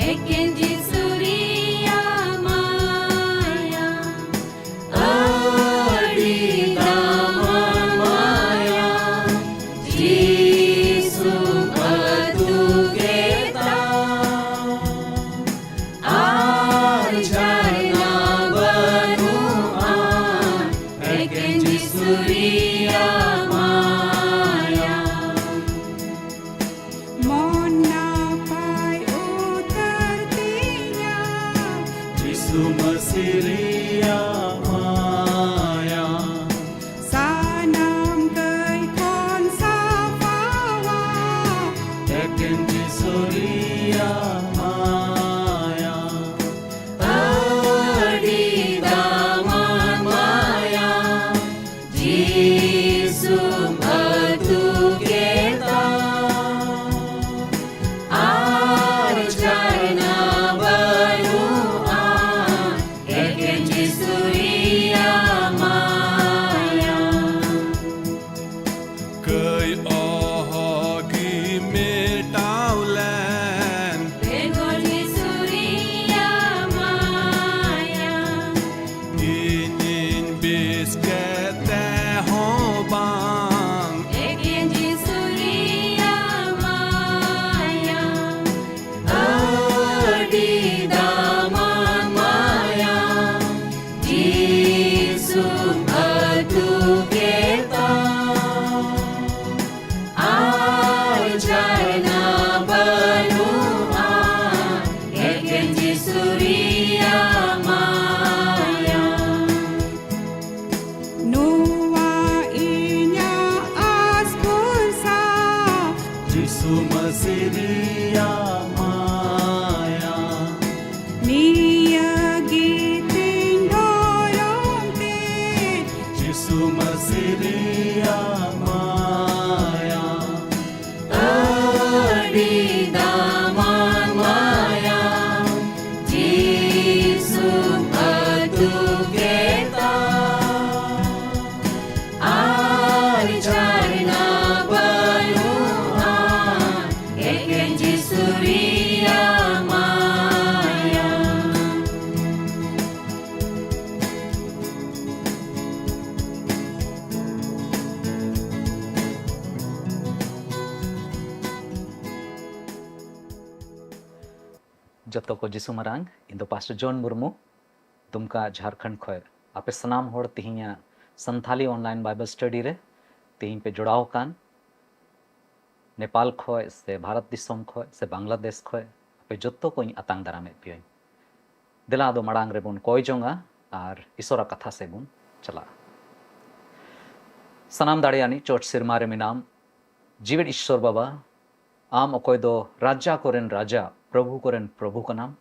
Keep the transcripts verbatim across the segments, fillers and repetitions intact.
ᱮᱠᱮᱱ ᱡᱤᱥᱩ ᱨᱮᱭᱟᱜ ᱢᱟᱭᱟ, ᱟᱹᱰᱤ ᱫᱟᱢᱟᱱ ᱢᱟᱭᱟ, ᱡᱤᱥᱩᱢ ᱟᱹᱛᱩ ᱠᱮᱫᱟ᱾ ᱟᱨ ᱡᱷᱟᱨᱱᱟ ᱵᱟᱹᱱᱩᱜᱼᱟ, ᱮᱠᱮᱱ ᱡᱤᱥᱩ ᱨᱮᱭᱟᱜ ᱢᱟᱭᱟ᱾ ᱢᱚᱱ ᱱᱟᱯᱟᱭ ᱩᱛᱟᱹᱨ ᱛᱤᱧᱟ᱾ ᱡᱤᱥᱩ ᱢᱟᱹᱥᱤ ᱨᱮᱭᱟᱜ ᱢᱟᱭᱟ᱾ ᱥᱟᱱᱟᱢ ᱠᱟᱹᱭ ᱠᱷᱚᱱ ᱥᱟᱯᱷᱟᱣᱟ᱾ ᱮᱠᱮᱱ ᱡᱤᱥᱩ ᱨᱮᱭᱟᱜ ᱢᱟᱭᱟ᱾ ᱟᱹᱰᱤ ᱫᱟᱢᱟᱱ ᱢᱟᱭᱟ᱾ ᱡᱤᱥᱩᱢ ᱟᱹᱛᱩ ᱠᱮᱫᱟ᱾ ᱟᱨ ᱡᱷᱟᱨᱱᱟ ᱵᱟᱹᱱᱩᱜᱼᱟ, ᱮᱠᱮᱱ ᱡᱤᱥᱩ ᱡᱚᱛᱚ ᱠᱚ ᱡᱤᱥᱩ ᱢᱟᱨᱟᱝ᱾ ᱤᱧ ᱫᱚ ᱯᱟᱥᱴᱚᱨ ᱡᱚᱱ ᱢᱩᱨᱢᱩ, ᱫᱩᱢᱠᱟ, ᱡᱷᱟᱲᱠᱷᱚᱸᱰ ᱠᱷᱚᱱ᱾ ᱟᱯᱮ ᱥᱟᱱᱟᱢ ᱦᱚᱲ ᱛᱤᱦᱤᱧᱟᱜ ᱥᱟᱱᱛᱷᱟᱞᱤ online Bible study ᱨᱮ ᱛᱤᱦᱤᱧ ᱯᱮ ᱡᱚᱲᱟᱣ ᱟᱠᱟᱱ, ᱱᱮᱯᱟᱞ ᱠᱷᱚᱱ ᱥᱮ ᱵᱷᱟᱨᱚᱛ ᱫᱤᱥᱚᱢ ᱠᱷᱚᱱ ᱥᱮ ᱵᱟᱝᱞᱟᱫᱮᱥ ᱠᱷᱚᱱ, ᱟᱯᱮ ᱡᱚᱛᱚ ᱠᱚᱧ ᱟᱛᱟᱝ ᱫᱟᱨᱟᱢᱮᱫ ᱯᱮᱭᱟᱹᱧ᱾ ᱫᱮᱞᱟ ᱟᱫᱚ ᱢᱟᱲᱟᱝ ᱨᱮᱵᱚᱱ ᱠᱚᱭ ᱡᱚᱝᱟ ᱟᱨ ᱤᱥᱚᱨᱟᱜ ᱠᱟᱛᱷᱟ ᱥᱮᱫ ᱵᱚᱱ ᱪᱟᱞᱟᱜᱼᱟ᱾ ᱥᱟᱱᱟᱢ ᱫᱟᱲᱮᱭᱟᱱᱤᱡ ᱪᱚᱴ ᱥᱮᱨᱢᱟ ᱨᱮ ᱢᱮᱱᱟᱢ, ᱡᱤᱣᱮᱫ ᱤᱥᱚᱨ ᱵᱟᱵᱟ, ᱟᱢ ᱚᱠᱚᱭ ᱫᱚ ᱨᱟᱡᱟ ᱠᱚᱨᱮᱱ ᱨᱟᱡᱟ, ᱯᱨᱚᱵᱷᱩ ᱠᱚᱨᱮᱱ ᱯᱨᱚᱵᱷᱩ ᱠᱟᱱᱟᱢ,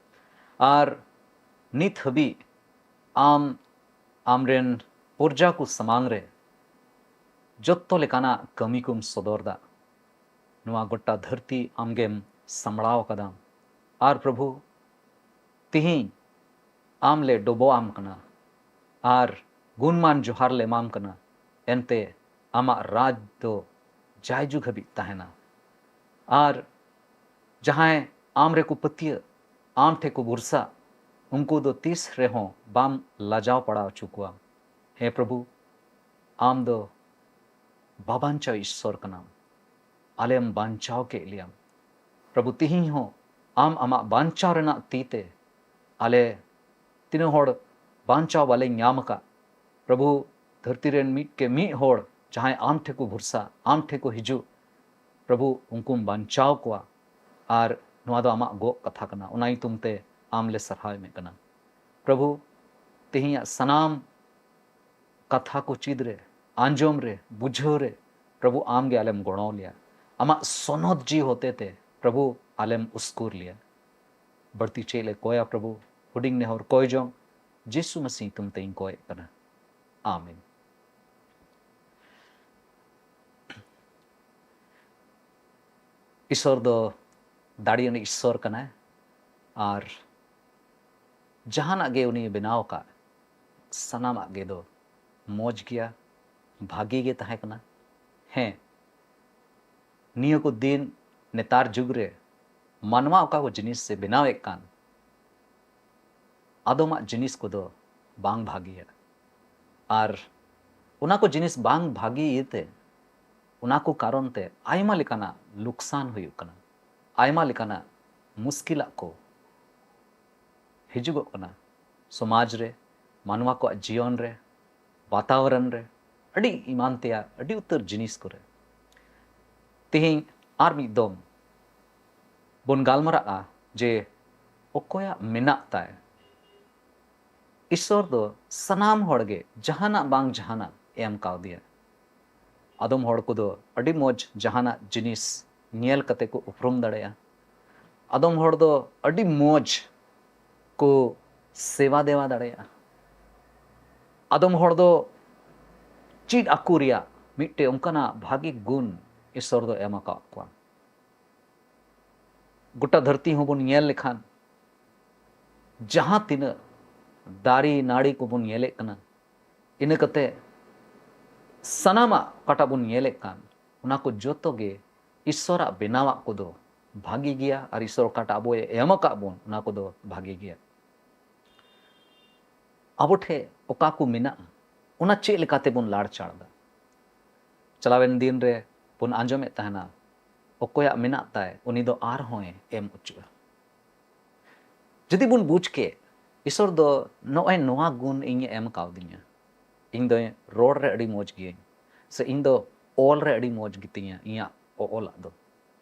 ᱟᱨ ᱱᱤᱛ ᱦᱟᱹᱵᱤᱡ ᱟᱢ ᱟᱢᱨᱮᱱ ᱯᱨᱚᱡᱟ ᱠᱚ ᱥᱟᱢᱟᱝ ᱨᱮ ᱡᱚᱛᱚ ᱞᱮᱠᱟᱱᱟᱜ ᱠᱟᱹᱢᱤ ᱠᱚᱢ ᱥᱚᱫᱚᱨ ᱫᱟ᱾ ᱱᱚᱣᱟ ᱜᱚᱴᱟ ᱫᱷᱟᱹᱨᱛᱤ ᱟᱢᱜᱮᱢ ᱥᱟᱢᱵᱲᱟᱣ ᱟᱠᱟᱫᱟ᱾ ᱟᱨ ᱯᱨᱚᱵᱷᱩ, ᱛᱤᱦᱤᱧ ᱟᱢ ᱞᱮ ᱰᱚᱵᱚᱜ ᱟᱢ ᱠᱟᱱᱟ ᱟᱨ ᱜᱩᱱᱢᱟᱱ ᱡᱚᱦᱟᱨ ᱞᱮ ᱮᱢᱟᱢ ᱠᱟᱱᱟ᱾ ᱮᱱᱛᱮ ᱟᱢᱟᱜ ᱨᱟᱡᱽ ᱫᱚ ᱡᱟᱭᱡᱩᱜᱽ ᱦᱟᱹᱵᱤᱡ ᱛᱟᱦᱮᱱᱟ᱾ ᱟᱨ ᱡᱟᱦᱟᱸᱭ ᱟᱢ ᱨᱮᱠᱚ ᱯᱟᱹᱛᱭᱟᱹᱜ, ᱟᱢ ᱴᱷᱮᱱ ᱠᱚ ᱵᱷᱚᱨᱥᱟ, ᱩᱱᱠᱩ ᱫᱚ ᱛᱤᱥ ᱨᱮᱦᱚᱸ ᱵᱟᱢ ᱞᱟᱡᱟᱣ ᱯᱟᱲᱟᱣ ᱦᱚᱪᱚ ᱠᱚᱣᱟ᱾ ᱦᱮᱸ ᱯᱨᱚᱵᱷᱩ, ᱟᱢ ᱫᱚ ᱵᱟᱵᱟᱧᱪᱟᱣ ᱤᱥᱥᱚᱨ ᱠᱟᱱᱟᱢ᱾ ᱟᱞᱮᱢ ᱵᱟᱧᱪᱟᱣ ᱠᱮᱫ ᱞᱮᱭᱟᱢ᱾ ᱯᱨᱚᱵᱷᱩ, ᱛᱤᱦᱤᱧ ᱦᱚᱸ ᱟᱢ ᱟᱢᱟᱜ ᱵᱟᱧᱪᱟᱣ ᱨᱮᱱᱟᱜ ᱛᱤ ᱛᱮ ᱟᱞᱮ ᱛᱤᱱᱟᱹᱜ ᱦᱚᱲ ᱵᱟᱧᱪᱟᱣ ᱵᱟᱞᱮ ᱧᱟᱢ ᱟᱠᱟᱫ, ᱯᱨᱚᱵᱷᱩ, ᱫᱷᱟᱹᱨᱛᱤ ᱨᱮᱱ ᱢᱤᱫ ᱠᱮ ᱢᱤᱫ ᱦᱚᱲ ᱡᱟᱦᱟᱸᱭ ᱟᱢ ᱴᱷᱮᱱ ᱠᱚ ᱵᱷᱚᱨᱥᱟ, ᱟᱢ ᱴᱷᱮᱱ ᱠᱚ ᱦᱤᱡᱩᱜ, ᱯᱨᱚᱵᱷᱩ, ᱩᱱᱠᱩᱢ ᱵᱟᱧᱪᱟᱣ ᱠᱚᱣᱟ᱾ ᱟᱨ ᱱᱚᱣᱟ ᱫᱚ ᱟᱢᱟᱜ ᱜᱚᱜ ᱠᱟᱛᱷᱟ ᱠᱟᱱᱟ, ᱚᱱᱟ ᱧᱩᱛᱩᱢ ᱛᱮ ᱟᱢ ᱞᱮ ᱥᱟᱨᱦᱟᱣ ᱮᱢᱮᱫ ᱠᱟᱱᱟ᱾ ᱯᱨᱚᱵᱷᱩ, ᱛᱮᱦᱮᱧᱟᱜ ᱥᱟᱱᱟᱢ ᱠᱟᱛᱷᱟ ᱠᱚ ᱪᱮᱫ ᱨᱮ, ᱟᱸᱡᱚᱢ ᱨᱮ, ᱵᱩᱡᱷᱟᱹᱣ ᱨᱮ, ᱯᱨᱚᱵᱷᱩ, ᱟᱢ ᱜᱮ ᱟᱞᱮᱢ ᱜᱚᱲᱚ ᱞᱮᱭᱟ᱾ ᱟᱢᱟᱜ ᱥᱚᱱᱚᱛ ᱡᱤᱣᱤ ᱦᱚᱛᱮ ᱛᱮ, ᱯᱨᱚᱵᱷᱩ, ᱟᱞᱮᱢ ᱩᱥᱠᱩᱨ ᱞᱮᱭᱟ᱾ ᱵᱟᱹᱲᱛᱤ ᱪᱮᱫ ᱞᱮ ᱠᱚᱭᱟ, ᱯᱨᱚᱵᱷᱩ? ᱦᱩᱰᱤᱧ ᱱᱮᱦᱚᱨ ᱠᱚᱭ ᱡᱚᱝ ᱡᱤᱥᱩ ᱢᱟᱹᱥᱤ ᱧᱩᱛᱩᱢ ᱛᱮᱧ ᱠᱚᱭᱮᱫ ᱠᱟᱱᱟ᱾ ᱟᱢᱮᱱ᱾ ᱤᱥᱚᱨ ᱫᱚ ᱫᱟᱲᱮᱭᱟᱱ ᱤᱥᱚᱨ ᱠᱟᱱᱟᱭ ᱟᱨ ᱡᱟᱦᱟᱱᱟᱜ ᱜᱮ ᱩᱱᱤ ᱵᱮᱱᱟᱣ ᱟᱠᱟᱫ, ᱥᱟᱱᱟᱢᱟᱜ ᱜᱮ ᱫᱚ ᱢᱚᱡᱽ ᱜᱮᱭᱟ, ᱵᱷᱟᱜᱮ ᱜᱮ ᱛᱟᱦᱮᱸ ᱠᱟᱱᱟ᱾ ᱦᱮᱸ, ᱱᱤᱭᱟᱹ ᱠᱚ ᱫᱤᱱ, ᱱᱮᱛᱟᱨ ᱡᱩᱜᱽ ᱨᱮ ᱢᱟᱱᱣᱟ ᱚᱠᱟ ᱠᱚ ᱡᱤᱱᱤᱥ ᱮ ᱵᱮᱱᱟᱣᱮᱫ ᱠᱟᱱ, ᱟᱫᱚᱢᱟᱜ ᱡᱤᱱᱤᱥ ᱠᱚᱫᱚ ᱵᱟᱝ ᱵᱷᱟᱜᱮᱭᱟ᱾ ᱟᱨ ᱚᱱᱟ ᱠᱚ ᱡᱤᱱᱤᱥ ᱵᱟᱝ ᱵᱷᱟᱜᱮ ᱤᱭᱟᱹᱛᱮ, ᱚᱱᱟ ᱠᱚ ᱠᱟᱨᱚᱱ ᱛᱮ ᱟᱭᱢᱟ ᱞᱮᱠᱟᱱᱟᱜ ᱞᱩᱠᱥᱟᱱ ᱦᱩᱭᱩᱜ ᱠᱟᱱᱟ, ᱟᱭᱢᱟ ᱞᱮᱠᱟᱱᱟᱜ ᱢᱩᱥᱠᱤᱞᱟᱜ ᱠᱚ ᱦᱤᱡᱩᱜᱚᱜ ᱠᱟᱱᱟ ᱥᱚᱢᱟᱡᱽ ᱨᱮ, ᱢᱟᱱᱣᱟ ᱠᱚᱣᱟᱜ ᱡᱤᱭᱚᱱ ᱨᱮ, ᱵᱟᱛᱟᱣᱚᱨᱚᱱ ᱨᱮ, ᱟᱹᱰᱤ ᱮᱢᱟᱱ ᱛᱮᱭᱟᱜ ᱟᱹᱰᱤ ᱩᱛᱟᱹᱨ ᱡᱤᱱᱤᱥ ᱠᱚᱨᱮ᱾ ᱛᱮᱦᱮᱧ ᱟᱨ ᱢᱤᱫ ᱫᱚᱢ ᱵᱚᱱ ᱜᱟᱞᱢᱟᱨᱟᱜᱼᱟ ᱡᱮ ᱚᱠᱚᱭᱟᱜ ᱢᱮᱱᱟᱜ ᱛᱟᱭ, ᱤᱥᱥᱚᱨ ᱫᱚ ᱥᱟᱱᱟᱢ ᱦᱚᱲ ᱜᱮ ᱡᱟᱦᱟᱱᱟᱜ ᱵᱟᱝ ᱡᱟᱦᱟᱱᱟᱜ ᱮᱢ ᱠᱟᱣᱫᱮᱭᱟ᱾ ᱟᱫᱚᱢ ᱦᱚᱲ ᱠᱚᱫᱚ ᱟᱹᱰᱤ ᱢᱚᱡᱽ ᱡᱟᱦᱟᱱᱟᱜ ᱡᱤᱱᱤᱥ ᱧᱮᱞ ᱠᱟᱛᱮ ᱠᱚ ᱩᱯᱨᱩᱢ ᱫᱟᱲᱮᱭᱟᱜᱼᱟ᱾ ᱟᱫᱚᱢ ᱦᱚᱲ ᱫᱚ ᱟᱹᱰᱤ ᱢᱚᱡᱽ ᱠᱚ ᱥᱮᱵᱟ ᱫᱮᱣᱟ ᱫᱟᱲᱮᱭᱟᱜᱼᱟ᱾ ᱟᱫᱚᱢ ᱦᱚᱲ ᱫᱚ ᱪᱮᱫ ᱟᱠᱚ ᱨᱮᱭᱟᱜ ᱢᱤᱫᱴᱮᱱ ᱚᱱᱠᱟᱱᱟᱜ ᱵᱷᱟᱜᱮ ᱜᱩᱱ ᱤᱥᱥᱚᱨ ᱫᱚ ᱮᱢ ᱟᱠᱟᱫ ᱠᱚᱣᱟ᱾ ᱜᱚᱴᱟ ᱫᱷᱟᱹᱨᱛᱤ ᱦᱚᱸᱵᱚᱱ ᱧᱮᱞ ᱞᱮᱠᱷᱟᱱ ᱡᱟᱦᱟᱸ ᱛᱤᱱᱟᱹᱜ ᱫᱟᱨᱮ ᱱᱟᱹᱲᱤ ᱠᱚᱵᱚᱱ ᱧᱮᱞᱮᱫ ᱠᱟᱱᱟ, ᱤᱱᱟᱹ ᱠᱟᱛᱮ ᱥᱟᱱᱟᱢᱟᱜ ᱚᱠᱟᱴᱟᱜ ᱵᱚᱱ ᱧᱮᱞᱮᱫ ᱠᱟᱱ, ᱚᱱᱟ ᱠᱚ ᱡᱚᱛᱚ ᱜᱮ ᱤᱥᱥᱚᱨᱟᱜ ᱵᱮᱱᱟᱣᱟᱜ ᱠᱚᱫᱚ ᱵᱷᱟᱜᱮ ᱜᱮᱭᱟ, ᱟᱨ ᱤᱥᱥᱚᱨ ᱚᱠᱟᱴᱟᱜ ᱟᱵᱚᱭ ᱮᱢ ᱟᱠᱟᱫ ᱵᱚᱱ, ᱚᱱᱟ ᱠᱚᱫᱚ ᱵᱷᱟᱜᱮ ᱜᱮᱭᱟ᱾ ᱟᱵᱚ ᱴᱷᱮᱱ ᱚᱠᱟ ᱠᱚ ᱢᱮᱱᱟᱜᱼᱟ, ᱚᱱᱟ ᱪᱮᱫ ᱞᱮᱠᱟᱛᱮ ᱵᱚᱱ ᱞᱟᱲᱪᱟᱲ ᱮᱫᱟ? ᱪᱟᱞᱟᱣᱮᱱ ᱫᱤᱱ ᱨᱮ ᱵᱚᱱ ᱟᱸᱡᱚᱢᱮᱫ ᱛᱟᱦᱮᱱᱟ, ᱚᱠᱚᱭᱟᱜ ᱢᱮᱱᱟᱜ ᱛᱟᱭ, ᱩᱱᱤ ᱫᱚ ᱟᱨᱦᱚᱸᱭ ᱮᱢ ᱚᱪᱚᱜᱼᱟ᱾ ᱡᱩᱫᱤ ᱵᱚᱱ ᱵᱩᱡᱽ ᱠᱮ, ᱤᱥᱥᱚᱨ ᱫᱚ ᱱᱚᱜᱼᱚᱭ ᱱᱚᱣᱟ ᱜᱩᱱ ᱤᱧᱮ ᱮᱢ ᱠᱟᱣᱫᱤᱧᱟ, ᱤᱧ ᱫᱚ ᱨᱚᱲ ᱨᱮ ᱟᱹᱰᱤ ᱢᱚᱡᱽ ᱜᱤᱭᱟᱹᱧ, ᱥᱮ ᱤᱧ ᱫᱚ ᱚᱞ ᱨᱮ ᱟᱹᱰᱤ ᱢᱚᱡᱽ ᱜᱮᱛᱤᱧᱟ ᱤᱧᱟᱹᱜ ᱚᱞᱟᱜ ᱫᱚ,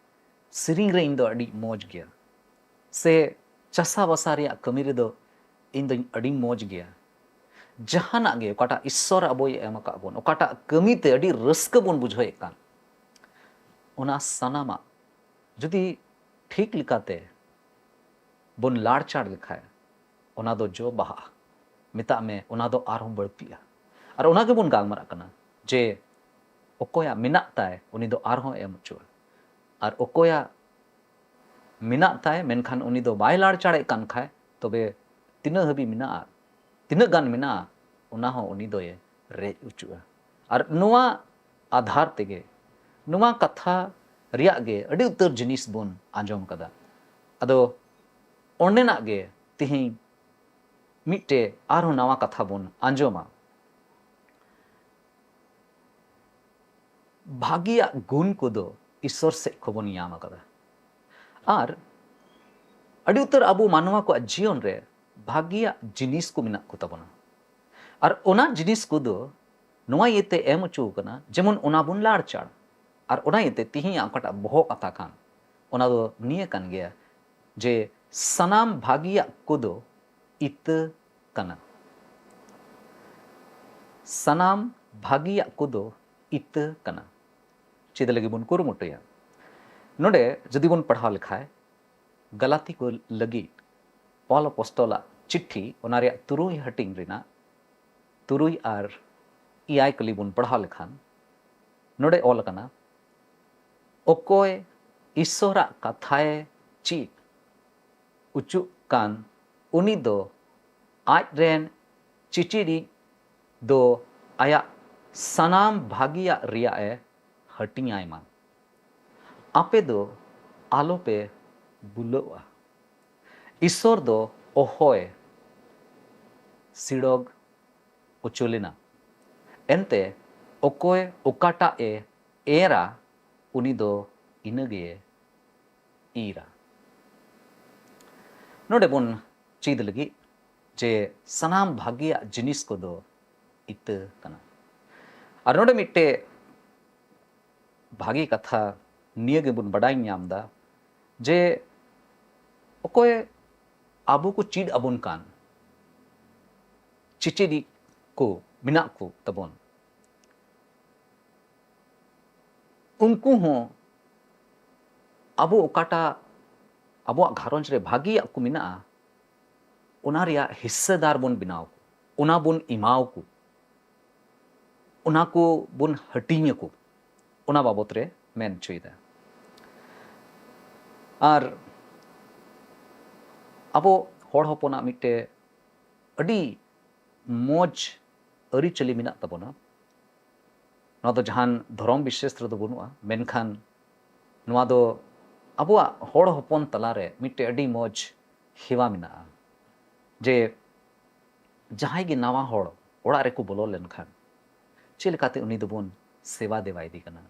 ᱥᱮᱨᱮᱧ ᱨᱮ ᱤᱧ ᱫᱚ ᱟᱹᱰᱤ ᱢᱚᱡᱽ ᱜᱮᱭᱟ, ᱥᱮ ᱪᱟᱥᱟ ᱵᱟᱥᱟ ᱨᱮᱭᱟᱜ ᱠᱟᱹᱢᱤ ᱨᱮᱫᱚ ᱤᱧ ᱫᱚᱧ ᱟᱹᱰᱤ ᱢᱚᱡᱽ ᱜᱮᱭᱟ᱾ ᱡᱟᱦᱟᱱᱟᱜ ᱜᱮ ᱚᱠᱟᱴᱟᱜ ᱤᱥᱥᱚᱨ ᱟᱵᱚᱭ ᱮᱢ ᱟᱠᱟᱫ ᱵᱚᱱ, ᱚᱠᱟᱴᱟᱜ ᱠᱟᱹᱢᱤ ᱛᱮ ᱟᱹᱰᱤ ᱨᱟᱹᱥᱠᱟᱹ ᱵᱚᱱ ᱵᱩᱡᱷᱟᱹᱣᱮᱫ ᱠᱟᱱ, ᱚᱱᱟ ᱥᱟᱱᱟᱢᱟᱜ ᱡᱩᱫᱤ ᱴᱷᱤᱠ ᱞᱮᱠᱟᱛᱮ ᱵᱚᱱ ᱞᱟᱲᱪᱟᱲ ᱞᱮᱠᱷᱟᱡ, ᱚᱱᱟ ᱫᱚ ᱡᱚ ᱵᱟᱦᱟᱜᱼᱟ᱾ ᱢᱮᱛᱟᱜ ᱢᱮ, ᱚᱱᱟ ᱫᱚ ᱟᱨᱦᱚᱸ ᱵᱟᱹᱲᱛᱤᱜᱼᱟ᱾ ᱟᱨ ᱚᱱᱟ ᱜᱮᱵᱚᱱ ᱜᱟᱞᱢᱟᱨᱟᱜ ᱠᱟᱱᱟ ᱡᱮ ᱚᱠᱚᱭᱟᱜ ᱢᱮᱱᱟᱜ ᱛᱟᱭ, ᱩᱱᱤ ᱫᱚ ᱟᱨᱦᱚᱸ ᱮᱢ ᱦᱚᱪᱚᱜᱼᱟ᱾ ᱟᱨ ᱚᱠᱚᱭᱟᱜ ᱢᱮᱱᱟᱜ ᱛᱟᱭ, ᱢᱮᱱᱠᱷᱟᱱ ᱩᱱᱤ ᱫᱚ ᱵᱟᱭ ᱞᱟᱲᱪᱟᱲᱮᱫ ᱠᱟᱱ ᱠᱷᱟᱡ, ᱛᱚᱵᱮ ᱛᱤᱱᱟᱹᱜ ᱦᱟᱹᱵᱤᱡ ᱢᱮᱱᱟᱜᱼᱟ, ᱛᱤᱱᱟᱹᱜ ᱜᱟᱱ ᱢᱮᱱᱟᱜᱼᱟ, ᱚᱱᱟ ᱦᱚᱸ ᱩᱱᱤ ᱫᱚᱭ ᱨᱮᱡ ᱚᱪᱚᱜᱼᱟ᱾ ᱟᱨ ᱱᱚᱣᱟ ᱟᱫᱷᱟᱨ ᱛᱮᱜᱮ, ᱱᱚᱣᱟ ᱠᱟᱛᱷᱟ ᱨᱮᱭᱟᱜ ᱜᱮ ᱟᱹᱰᱤ ᱩᱛᱟᱹᱨ ᱡᱤᱱᱤᱥ ᱵᱚᱱ ᱟᱸᱡᱚᱢ ᱠᱟᱫᱟ᱾ ᱟᱫᱚ ᱚᱸᱰᱮᱱᱟᱜ ᱜᱮ ᱛᱮᱦᱮᱧ ᱢᱤᱫᱴᱮᱡ ᱟᱨᱦᱚᱸ ᱱᱟᱣᱟ ᱠᱟᱛᱷᱟ ᱵᱚᱱ ᱟᱸᱡᱚᱢᱟ᱾ ᱵᱷᱟᱹᱜᱤᱭᱟᱜ ᱜᱩᱱ ᱠᱚᱫᱚ ᱤᱥᱥᱚᱨ ᱥᱮᱫ ᱠᱷᱚᱱ ᱵᱚᱱ ᱧᱟᱢ ᱟᱠᱟᱫᱟ᱾ ᱟᱨ ᱟᱹᱰᱤ ᱩᱛᱟᱹᱨ ᱟᱵᱚ ᱢᱟᱱᱣᱟ ᱠᱚᱣᱟᱜ ᱡᱤᱭᱚᱱ ᱨᱮ ᱵᱷᱟᱹᱜᱤᱭᱟᱜ ᱡᱤᱱᱤᱥ ᱠᱚ ᱢᱮᱱᱟᱜ ᱠᱚ ᱛᱟᱵᱚᱱᱟ᱾ ᱟᱨ ᱚᱱᱟ ᱡᱤᱱᱤᱥ ᱠᱚᱫᱚ ᱱᱚᱣᱟ ᱤᱭᱟᱹᱛᱮ ᱮᱢ ᱦᱚᱪᱚ ᱠᱟᱱᱟ, ᱡᱮᱢᱚᱱ ᱚᱱᱟ ᱵᱚᱱ ᱞᱟᱲᱪᱟᱲ᱾ ᱟᱨ ᱚᱱᱟ ᱤᱭᱟᱹᱛᱮ ᱛᱤᱦᱤᱧᱟᱜ ᱚᱠᱟᱴᱟᱜ ᱵᱚᱦᱚᱜ ᱠᱟᱛᱷᱟ ᱠᱟᱱ, ᱚᱱᱟ ᱫᱚ ᱱᱤᱭᱟᱹ ᱠᱟᱱ ᱜᱮᱭᱟ ᱡᱮ ᱥᱟᱱᱟᱢ ᱵᱷᱟᱹᱜᱤᱭᱟᱜ ᱠᱚᱫᱚ ᱤᱛᱟᱹ ᱠᱟᱱᱟ᱾ ᱥᱟᱱᱟᱢ ᱵᱷᱟᱹᱜᱤᱭᱟᱜ ᱠᱚᱫᱚ ᱤᱛᱟᱹ ᱠᱟᱱᱟ᱾ ᱪᱮᱫ ᱞᱟᱹᱜᱤᱫ ᱵᱚᱱ ᱠᱩᱨᱩᱢᱩᱴᱩᱭᱟ? ᱱᱚᱰᱮ ᱡᱩᱫᱤ ᱵᱚᱱ ᱯᱟᱲᱦᱟᱣ ᱞᱮᱠᱷᱟᱡ, ᱜᱟᱞᱟᱛᱤ ᱠᱚ ᱞᱟᱹᱜᱤᱫ ᱯᱚᱞ ᱟᱯᱚᱥᱛᱚᱞᱟᱜ ᱪᱤᱴᱷᱤ, ᱚᱱᱟ ᱨᱮᱭᱟᱜ ᱛᱩᱨᱩᱭ ᱦᱟᱹᱴᱤᱧ ᱨᱮᱱᱟᱜ ᱛᱩᱨᱩᱭ ᱟᱨ ᱮᱭᱟᱭ ᱠᱟᱹᱞᱤ ᱵᱚᱱ ᱯᱟᱲᱦᱟᱣ ᱞᱮᱠᱷᱟᱱ, ᱱᱚᱰᱮ ᱚᱞ ᱟᱠᱟᱱᱟ, ᱚᱠᱚᱭ ᱤᱥᱥᱚᱨᱟᱜ ᱠᱟᱛᱷᱟᱭ ᱪᱮᱫ ᱚᱪᱚᱜ ᱠᱟᱱ, ᱩᱱᱤ ᱫᱚ ᱟᱡ ᱨᱮᱱ ᱪᱤᱪᱤᱲᱤᱡ ᱫᱚ ᱟᱭᱟᱜ ᱥᱟᱱᱟᱢ ᱵᱷᱟᱹᱜᱤᱭᱟᱜ ᱨᱮᱭᱟᱜ ᱮ ᱦᱟᱹᱴᱤᱧᱟᱭ ᱢᱟ᱾ ᱟᱯᱮ ᱫᱚ ᱟᱞᱚᱯᱮ ᱵᱩᱞᱟᱹᱜᱼᱟ᱾ ᱤᱥᱥᱚᱨ ᱫᱚ ᱚᱦᱚᱭ ᱥᱤᱲᱚᱜ ᱚᱪᱚ ᱞᱮᱱᱟ᱾ ᱮᱱᱛᱮ ᱚᱠᱚᱭ ᱚᱠᱟᱴᱟᱜ ᱮ ᱮᱨᱟ, ᱩᱱᱤ ᱫᱚ ᱤᱱᱟᱹᱜᱮ ᱤᱨᱟ᱾ ᱱᱚᱰᱮ ᱵᱚᱱ ᱪᱮᱫ ᱞᱟᱹᱜᱤᱫ ᱡᱮ ᱥᱟᱱᱟᱢ ᱵᱷᱟᱹᱜᱤᱭᱟᱜ ᱡᱤᱱᱤᱥ ᱠᱚᱫᱚ ᱤᱛᱟᱹ ᱠᱟᱱᱟ᱾ ᱟᱨ ᱱᱚᱰᱮ ᱢᱤᱫᱴᱮᱡ ᱵᱷᱟᱹᱜᱤ ᱠᱟᱛᱷᱟ ᱱᱤᱭᱟᱹ ᱜᱮᱵᱚᱱ ᱵᱟᱰᱟᱭ ᱧᱟᱢ ᱮᱫᱟ ᱡᱮ ᱚᱠᱚᱭ ᱟᱵᱚ ᱠᱚ ᱪᱮᱫ ᱟᱵᱚᱱ ᱠᱟᱱ, ᱪᱮᱪᱮᱫᱤᱡ ᱠᱚ ᱢᱮᱱᱟᱜ ᱠᱚ ᱛᱟᱵᱚᱱ, ᱩᱱᱠᱩ ᱦᱚᱸ ᱟᱵᱚ ᱚᱠᱟᱴᱟᱜ ᱟᱵᱚᱣᱟᱜ ᱜᱷᱟᱨᱚᱸᱡᱽ ᱨᱮ ᱵᱷᱟᱹᱜᱤᱭᱟᱜ ᱠᱚ ᱢᱮᱱᱟᱜᱼᱟ, ᱚᱱᱟ ᱨᱮᱭᱟᱜ ᱦᱤᱥᱥᱟᱹᱫᱟᱨ ᱵᱚᱱ ᱵᱮᱱᱟᱣ ᱠᱚ, ᱚᱱᱟ ᱵᱚᱱ ᱮᱢᱟᱣ ᱠᱚ, ᱚᱱᱟ ᱠᱚ ᱵᱚᱱ ᱦᱟᱹᱴᱤᱧ ᱟᱠᱚ, ᱚᱱᱟ ᱵᱟᱵᱚᱛ ᱨᱮ ᱢᱮᱱ ᱦᱚᱪᱚᱭᱮᱫᱟ᱾ ᱟᱨ ᱟᱵᱚ ᱦᱚᱲ ᱦᱚᱯᱚᱱᱟᱜ ᱢᱤᱫᱴᱮᱡ ᱟᱹᱰᱤ ᱢᱚᱡᱽ ᱟᱹᱨᱤᱪᱟᱹᱞᱤ ᱢᱮᱱᱟᱜ ᱛᱟᱵᱚᱱᱟ᱾ ᱱᱚᱣᱟ ᱫᱚ ᱡᱟᱦᱟᱱ ᱫᱷᱚᱨᱚᱢ ᱵᱤᱥᱮᱥ ᱨᱮᱫᱚ ᱵᱟᱹᱱᱩᱜᱼᱟ, ᱢᱮᱱᱠᱷᱟᱱ ᱱᱚᱣᱟ ᱫᱚ ᱟᱵᱚᱣᱟᱜ ᱦᱚᱲ ᱦᱚᱯᱚᱱ ᱛᱟᱞᱟᱨᱮ ᱢᱤᱫᱴᱮᱡ ᱟᱹᱰᱤ ᱢᱚᱡᱽ ᱦᱮᱣᱟ ᱢᱮᱱᱟᱜᱼᱟ ᱡᱮ ᱡᱟᱦᱟᱸᱭ ᱜᱮ ᱱᱟᱣᱟ ᱦᱚᱲ ᱚᱲᱟᱜ ᱨᱮᱠᱚ ᱵᱚᱞᱚ ᱞᱮᱱᱠᱷᱟᱱ ᱪᱮᱫ ᱞᱮᱠᱟᱛᱮ ᱩᱱᱤ ᱫᱚᱵᱚᱱ ᱥᱮᱵᱟ ᱫᱮᱣᱟᱭᱮᱫᱮ ᱠᱟᱱᱟ,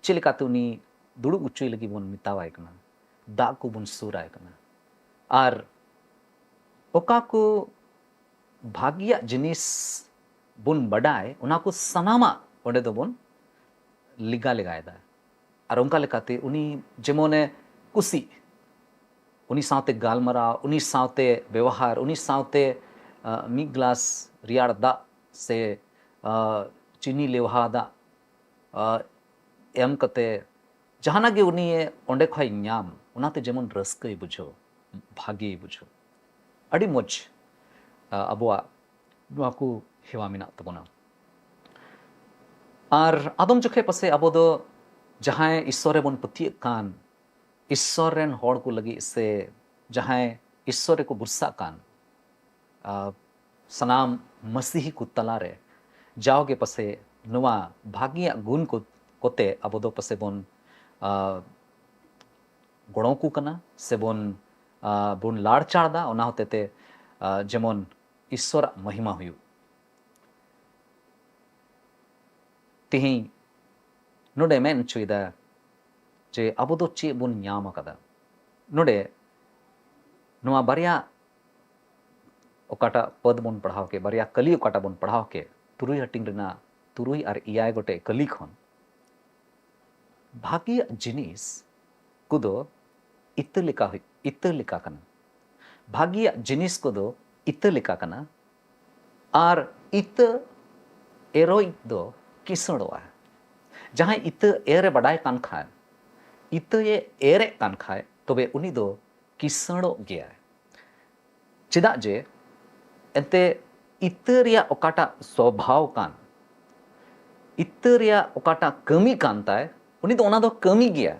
ᱪᱮᱫ ᱞᱮᱠᱟᱛᱮ ᱩᱱᱤ ᱫᱩᱲᱩᱵ ᱦᱚᱪᱚᱭ ᱞᱟᱹᱜᱤᱫ ᱵᱚᱱ ᱢᱮᱛᱟᱣᱟᱭ ᱠᱟᱱᱟ, ᱫᱟᱜ ᱠᱚᱵᱚᱱ ᱥᱩᱨᱟᱭ ᱠᱟᱱᱟ᱾ ᱟᱨ ᱚᱠᱟ ᱠᱚ ᱵᱷᱟᱹᱜᱤᱭᱟᱜ ᱡᱤᱱᱤᱥ ᱵᱚᱱ ᱵᱟᱰᱟᱭ, ᱚᱱᱟ ᱠᱚ ᱥᱟᱱᱟᱢᱟᱜ ᱚᱸᱰᱮ ᱫᱚᱵᱚᱱ ᱞᱮᱜᱟ ᱞᱮᱜᱟᱭᱮᱫᱟ᱾ ᱟᱨ ᱚᱱᱠᱟ ᱞᱮᱠᱟᱛᱮ ᱩᱱᱤ ᱡᱮᱢᱚᱱᱮ ᱠᱩᱥᱤᱜ, ᱩᱱᱤ ᱥᱟᱶᱛᱮ ᱜᱟᱞᱢᱟᱨᱟᱣ, ᱩᱱᱤ ᱥᱟᱶᱛᱮ ᱵᱮᱣᱦᱟᱨ, ᱩᱱᱤ ᱥᱟᱶᱛᱮ, ᱟᱸ, ᱢᱤᱫ ᱜᱞᱟᱥ ᱨᱮᱭᱟᱲ ᱫᱟᱜ ᱥᱮ, ᱟᱸ, ᱪᱤᱱᱤ ᱞᱮᱣᱦᱟ ᱫᱟᱜ, ᱟᱸ, ᱮᱢ ᱠᱟᱛᱮ ᱡᱟᱦᱟᱱᱟᱜ ᱜᱮ ᱩᱱᱤ ᱚᱸᱰᱮ ᱠᱷᱚᱱ ᱧᱟᱢ, ᱚᱱᱟᱛᱮ ᱡᱮᱢᱚᱱ ᱨᱟᱹᱥᱠᱟᱹᱭ ᱵᱩᱡᱷᱟᱹᱣ, ᱵᱷᱟᱜᱮᱭ ᱵᱩᱡᱷᱟᱹᱣ᱾ ᱟᱹᱰᱤ ᱢᱚᱡᱽ, ᱟᱸ, ᱟᱵᱚᱣᱟᱜ ᱱᱚᱣᱟ ᱠᱚ ᱦᱮᱣᱟ ᱢᱮᱱᱟᱜ ᱛᱟᱵᱚᱱᱟ᱾ ᱟᱨ ᱟᱫᱚᱢ ᱡᱚᱠᱷᱮᱡ ᱯᱟᱥᱮᱡ ᱟᱵᱚ ᱫᱚ ᱡᱟᱦᱟᱸᱭ ᱤᱥᱥᱚᱨ ᱨᱮᱵᱚᱱ ᱯᱟᱹᱛᱭᱟᱹᱜ ᱠᱟᱱ, ᱤᱥᱥᱚᱨ ᱨᱮᱱ ᱦᱚᱲ ᱠᱚ ᱞᱟᱹᱜᱤᱫ ᱥᱮ ᱡᱟᱦᱟᱸᱭ ᱤᱥᱥᱚᱨ ᱨᱮᱠᱚ ᱵᱷᱚᱨᱥᱟᱜ ᱠᱟᱱ, ᱟᱨ ᱥᱟᱱᱟᱢ ᱢᱟᱹᱥᱤᱦᱤ ᱠᱚ ᱛᱟᱞᱟᱨᱮ ᱡᱟᱣᱜᱮ ᱯᱟᱥᱮᱡ ᱱᱚᱣᱟ ᱵᱷᱟᱹᱜᱤᱭᱟᱜ ᱜᱩᱱ ᱠᱚ, ᱠᱚᱛᱮ ᱟᱵᱚ ᱫᱚ ᱯᱟᱥᱮᱡ ᱵᱚᱱ, ᱟᱨ, ᱜᱚᱲᱚ ᱠᱚ ᱠᱟᱱᱟ ᱥᱮᱵᱚᱱ, ᱟᱨ, ᱵᱚᱱ ᱞᱟᱲᱪᱟᱲ ᱮᱫᱟ᱾ ᱚᱱᱟ ᱦᱚᱛᱮᱛᱮ, ᱟᱨ, ᱡᱮᱢᱚᱱ ᱤᱥᱥᱚᱨᱟᱜ ᱢᱚᱦᱤᱢᱟ ᱦᱩᱭᱩᱜ᱾ ᱛᱮᱦᱮᱧ ᱱᱚᱰᱮ ᱢᱮᱱ ᱦᱚᱪᱚᱭᱮᱫᱟ ᱡᱮ ᱟᱵᱚ ᱫᱚ ᱪᱮᱫ ᱵᱚᱱ ᱧᱟᱢ ᱟᱠᱟᱫᱟ᱾ ᱱᱚᱰᱮ ᱱᱚᱣᱟ ᱵᱟᱨᱭᱟ ᱚᱠᱟᱴᱟᱜ ᱯᱚᱫ ᱵᱚᱱ ᱯᱟᱲᱦᱟᱣ ᱠᱮᱫ, ᱵᱟᱨᱭᱟ ᱠᱟᱹᱞᱤ ᱚᱠᱟᱴᱟᱜ ᱵᱚᱱ ᱯᱟᱲᱦᱟᱣ ᱠᱮᱫ, ᱛᱩᱨᱩᱭ ᱦᱟᱹᱴᱤᱧ ᱨᱮᱱᱟᱜ ᱛᱩᱨᱩᱭ ᱟᱨ ᱮᱭᱟᱭ ᱜᱚᱴᱮᱡ ᱠᱟᱹᱞᱤ ᱠᱷᱚᱱ, ᱵᱷᱟᱹᱜᱤᱭᱟᱜ ᱡᱤᱱᱤᱥ ᱠᱚᱫᱚ ᱤᱛᱟᱹ ᱞᱮᱠᱟ ᱦᱩᱭ-, ᱤᱛᱟᱹ ᱞᱮᱠᱟ ᱠᱟᱱᱟ᱾ ᱵᱷᱟᱹᱜᱤᱭᱟᱜ ᱡᱤᱱᱤᱥ ᱠᱚᱫᱚ ᱤᱛᱟᱹ ᱞᱮᱠᱟ ᱠᱟᱱᱟ, ᱟᱨ ᱤᱛᱟᱹ ᱮᱨᱚᱭᱤᱡ ᱫᱚ ᱠᱤᱥᱟᱹᱬᱚᱜᱼᱟ᱾ ᱡᱟᱦᱟᱸᱭ ᱤᱛᱟᱹ ᱮᱨ ᱮ ᱵᱟᱰᱟᱭ ᱠᱟᱱ ᱠᱷᱟᱱ, ᱤᱛᱟᱹᱭᱮ ᱮᱨᱮᱫ ᱠᱟᱱ ᱠᱷᱟᱱ, ᱛᱚᱵᱮ ᱩᱱᱤ ᱫᱚ ᱠᱤᱥᱟᱹᱬᱚᱜ ᱜᱮᱭᱟᱭ᱾ ᱪᱮᱫᱟᱜ ᱡᱮ ᱮᱱᱛᱮ ᱤᱛᱟᱹ ᱨᱮᱭᱟᱜ ᱚᱠᱟᱴᱟᱜ ᱥᱚᱵᱷᱟᱣ ᱠᱟᱱ, ᱤᱛᱟᱹ ᱨᱮᱭᱟᱜ ᱚᱠᱟᱴᱟᱜ ᱠᱟᱹᱢᱤ ᱠᱟᱱ ᱛᱟᱭ, ᱩᱱᱤ ᱫᱚ ᱚᱱᱟ ᱫᱚ ᱠᱟᱹᱢᱤ ᱜᱮᱭᱟ᱾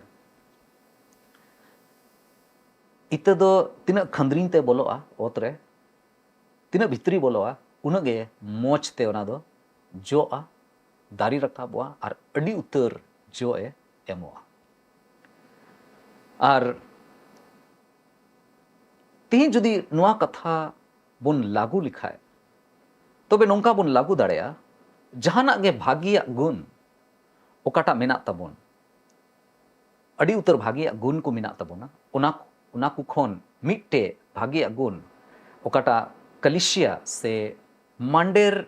ᱤᱛᱟᱹ ᱫᱚ ᱛᱤᱱᱟᱹᱜ ᱠᱷᱟᱸᱫᱽᱨᱤᱧ ᱛᱮ ᱵᱚᱞᱚᱜᱼᱟ ᱚᱛ ᱨᱮ, ᱛᱤᱱᱟᱹᱜ ᱵᱷᱤᱛᱨᱤ ᱵᱚᱞᱚᱜᱼᱟ, ᱩᱱᱟᱹᱜ ᱜᱮ ᱢᱚᱡᱽ ᱛᱮ ᱚᱱᱟ ᱫᱚ ᱡᱚᱜᱼᱟ, ᱫᱟᱨᱮ ᱨᱟᱠᱟᱵᱚᱜᱼᱟ ᱟᱨ ᱟᱹᱰᱤ ᱩᱛᱟᱹᱨ ᱡᱚ ᱮ ᱮᱢᱚᱜᱼᱟ᱾ ᱟᱨ ᱛᱮᱦᱮᱧ ᱡᱩᱫᱤ ᱱᱚᱣᱟ ᱠᱟᱛᱷᱟ ᱵᱚᱱ ᱞᱟᱹᱜᱩ ᱞᱮᱠᱷᱟᱡ, ᱛᱚᱵᱮ ᱱᱚᱝᱠᱟ ᱵᱚᱱ ᱞᱟᱹᱜᱩ ᱫᱟᱲᱮᱭᱟᱜᱼᱟ, ᱡᱟᱦᱟᱱᱟᱜ ᱜᱮ ᱵᱷᱟᱹᱜᱤᱭᱟᱜ ᱜᱩᱱ ᱚᱠᱟᱴᱟᱜ ᱢᱮᱱᱟᱜ ᱛᱟᱵᱚᱱ, ᱟᱹᱰᱤ ᱩᱛᱟᱹᱨ ᱵᱷᱟᱹᱜᱤᱭᱟᱜ ᱜᱩᱱ ᱠᱚ ᱢᱮᱱᱟᱜ ᱛᱟᱵᱚᱱᱟ, ᱚᱱᱟ, ᱚᱱᱟ ᱠᱚ ᱠᱷᱚᱱ ᱢᱤᱫᱴᱮᱡ ᱵᱷᱟᱹᱜᱤᱭᱟᱜ ᱜᱩᱱ ᱚᱠᱟᱴᱟᱜ ᱠᱟᱞᱤᱥᱤᱭᱟ ᱥᱮ ᱢᱟᱱᱰᱮᱨ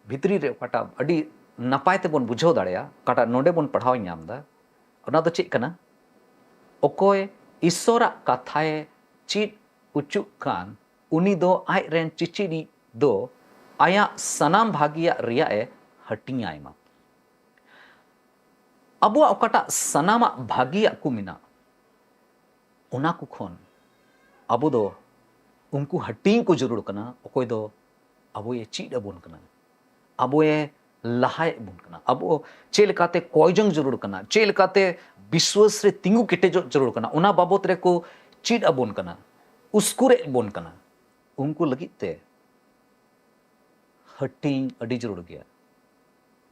ᱵᱷᱤᱛᱨᱤ ᱨᱮ ᱚᱠᱟᱴᱟᱜ ᱟᱹᱰᱤ ᱱᱟᱯᱟᱭ ᱛᱮᱵᱚᱱ ᱵᱩᱡᱷᱟᱹᱣ ᱫᱟᱲᱮᱭᱟᱜᱼᱟ, ᱚᱠᱟᱴᱟᱜ ᱱᱚᱰᱮ ᱵᱚᱱ ᱯᱟᱲᱦᱟᱣ ᱧᱟᱢ ᱮᱫᱟ, ᱚᱱᱟ ᱫᱚ ᱪᱮᱫ ᱠᱟᱱᱟ? ᱚᱠᱚᱭ ᱤᱥᱥᱚᱨᱟᱜ ᱠᱟᱛᱷᱟᱭ ᱪᱮᱫ ᱚᱪᱚᱜ ᱠᱟᱱ, ᱩᱱᱤ ᱫᱚ ᱟᱡ ᱨᱮᱱ ᱪᱤᱪᱤᱲᱤᱡ ᱫᱚ ᱟᱭᱟᱜ ᱥᱟᱱᱟᱢ ᱵᱷᱟᱹᱜᱤᱭᱟᱜ ᱨᱮᱭᱟᱜ ᱮ ᱦᱟᱹᱴᱤᱧᱟᱭ ᱢᱟ᱾ ᱟᱵᱚᱣᱟᱜ ᱚᱠᱟᱴᱟᱜ ᱥᱟᱱᱟᱢᱟᱜ ᱵᱷᱟᱹᱜᱤᱭᱟᱜ ᱠᱚ ᱢᱮᱱᱟᱜ, ᱚᱱᱟ ᱠᱚ ᱠᱷᱚᱱ ᱟᱵᱚ ᱫᱚ ᱩᱱᱠᱩ ᱦᱟᱹᱴᱤᱧ ᱠᱚ ᱡᱟᱹᱨᱩᱲ ᱠᱟᱱᱟ, ᱚᱠᱚᱭ ᱫᱚ ᱟᱵᱚᱭᱮ ᱪᱮᱫ ᱟᱵᱚᱱ ᱠᱟᱱᱟ, ᱟᱵᱚᱭᱮ ᱞᱟᱦᱟᱭᱮᱫ ᱵᱚᱱ ᱠᱟᱱᱟ, ᱟᱵᱚ ᱪᱮᱫ ᱞᱮᱠᱟᱛᱮ ᱠᱚᱭ ᱡᱚᱝ ᱡᱟᱹᱨᱩᱲ ᱠᱟᱱᱟ, ᱪᱮᱫ ᱞᱮᱠᱟᱛᱮ ᱵᱤᱥᱣᱟᱥ ᱨᱮ ᱛᱤᱸᱜᱩ ᱠᱮᱴᱮᱡᱚᱜ ᱡᱟᱹᱨᱩᱲ ᱠᱟᱱᱟ, ᱚᱱᱟ ᱵᱟᱵᱚᱛ ᱨᱮᱠᱚ ᱪᱮᱫ ᱟᱵᱚᱱ ᱠᱟᱱᱟ, ᱩᱥᱠᱩᱨᱮᱫ ᱵᱚᱱ ᱠᱟᱱᱟ᱾ ᱩᱱᱠᱩ ᱞᱟᱹᱜᱤᱫ ᱛᱮ ᱦᱟᱹᱴᱤᱧ ᱟᱹᱰᱤ ᱡᱟᱹᱨᱩᱲ ᱜᱮᱭᱟ᱾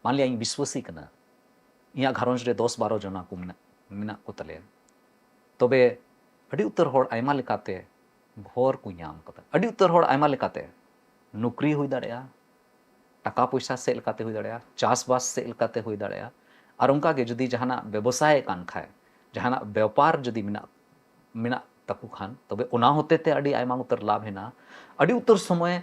ᱢᱟᱱᱞᱤᱭᱟ ᱤᱧ ᱵᱤᱥᱣᱟᱥᱤ ᱠᱟᱱᱟ, ᱤᱧᱟᱹᱜ ᱜᱷᱟᱨᱚᱸᱡᱽ ᱨᱮ ᱫᱚᱥ ᱵᱟᱨᱚ ᱡᱚᱱᱟ ᱠᱚ ᱢᱮᱱᱟᱜ, ᱢᱮᱱᱟᱜ ᱠᱚ ᱛᱟᱞᱮᱭᱟ, ᱛᱚᱵᱮ ᱟᱹᱰᱤ ᱩᱛᱟᱹᱨ ᱦᱚᱲ ᱟᱭᱢᱟ ᱞᱮᱠᱟᱛᱮ ᱵᱷᱚᱨ ᱠᱚ ᱧᱟᱢ ᱠᱟᱫᱟ, ᱟᱹᱰᱤ ᱩᱛᱟᱹᱨ ᱦᱚᱲ ᱟᱭᱢᱟ ᱞᱮᱠᱟᱛᱮ᱾ ᱱᱩᱠᱨᱤ ᱦᱩᱭ ᱫᱟᱲᱮᱭᱟᱜᱼᱟ, ᱴᱟᱠᱟ ᱯᱚᱭᱥᱟ ᱥᱮᱫ ᱞᱮᱠᱟᱛᱮ ᱦᱩᱭ ᱫᱟᱲᱮᱭᱟᱜᱼᱟ, ᱪᱟᱥᱵᱟᱥ ᱥᱮᱫ ᱞᱮᱠᱟᱛᱮ ᱦᱩᱭ ᱫᱟᱲᱮᱭᱟᱜᱼᱟ, ᱟᱨ ᱚᱱᱠᱟᱜᱮ ᱡᱩᱫᱤ ᱡᱟᱦᱟᱱᱟᱜ ᱵᱮᱵᱚᱥᱟᱭᱮᱫ ᱠᱟᱱ ᱠᱷᱟᱡ, ᱡᱟᱦᱟᱱᱟᱜ ᱵᱮᱯᱟᱨ ᱡᱩᱫᱤ ᱢᱮᱱᱟᱜ, ᱢᱮᱱᱟᱜ ᱛᱟᱠᱚ ᱠᱷᱟᱱ, ᱛᱚᱵᱮ ᱚᱱᱟ ᱦᱚᱛᱮ ᱛᱮ ᱟᱹᱰᱤ ᱟᱭᱢᱟ ᱩᱛᱟᱹᱨ ᱞᱟᱵᱷ ᱦᱮᱱᱟᱜᱼᱟ᱾ ᱟᱹᱰᱤ ᱩᱛᱟᱹᱨ ᱥᱚᱢᱚᱭ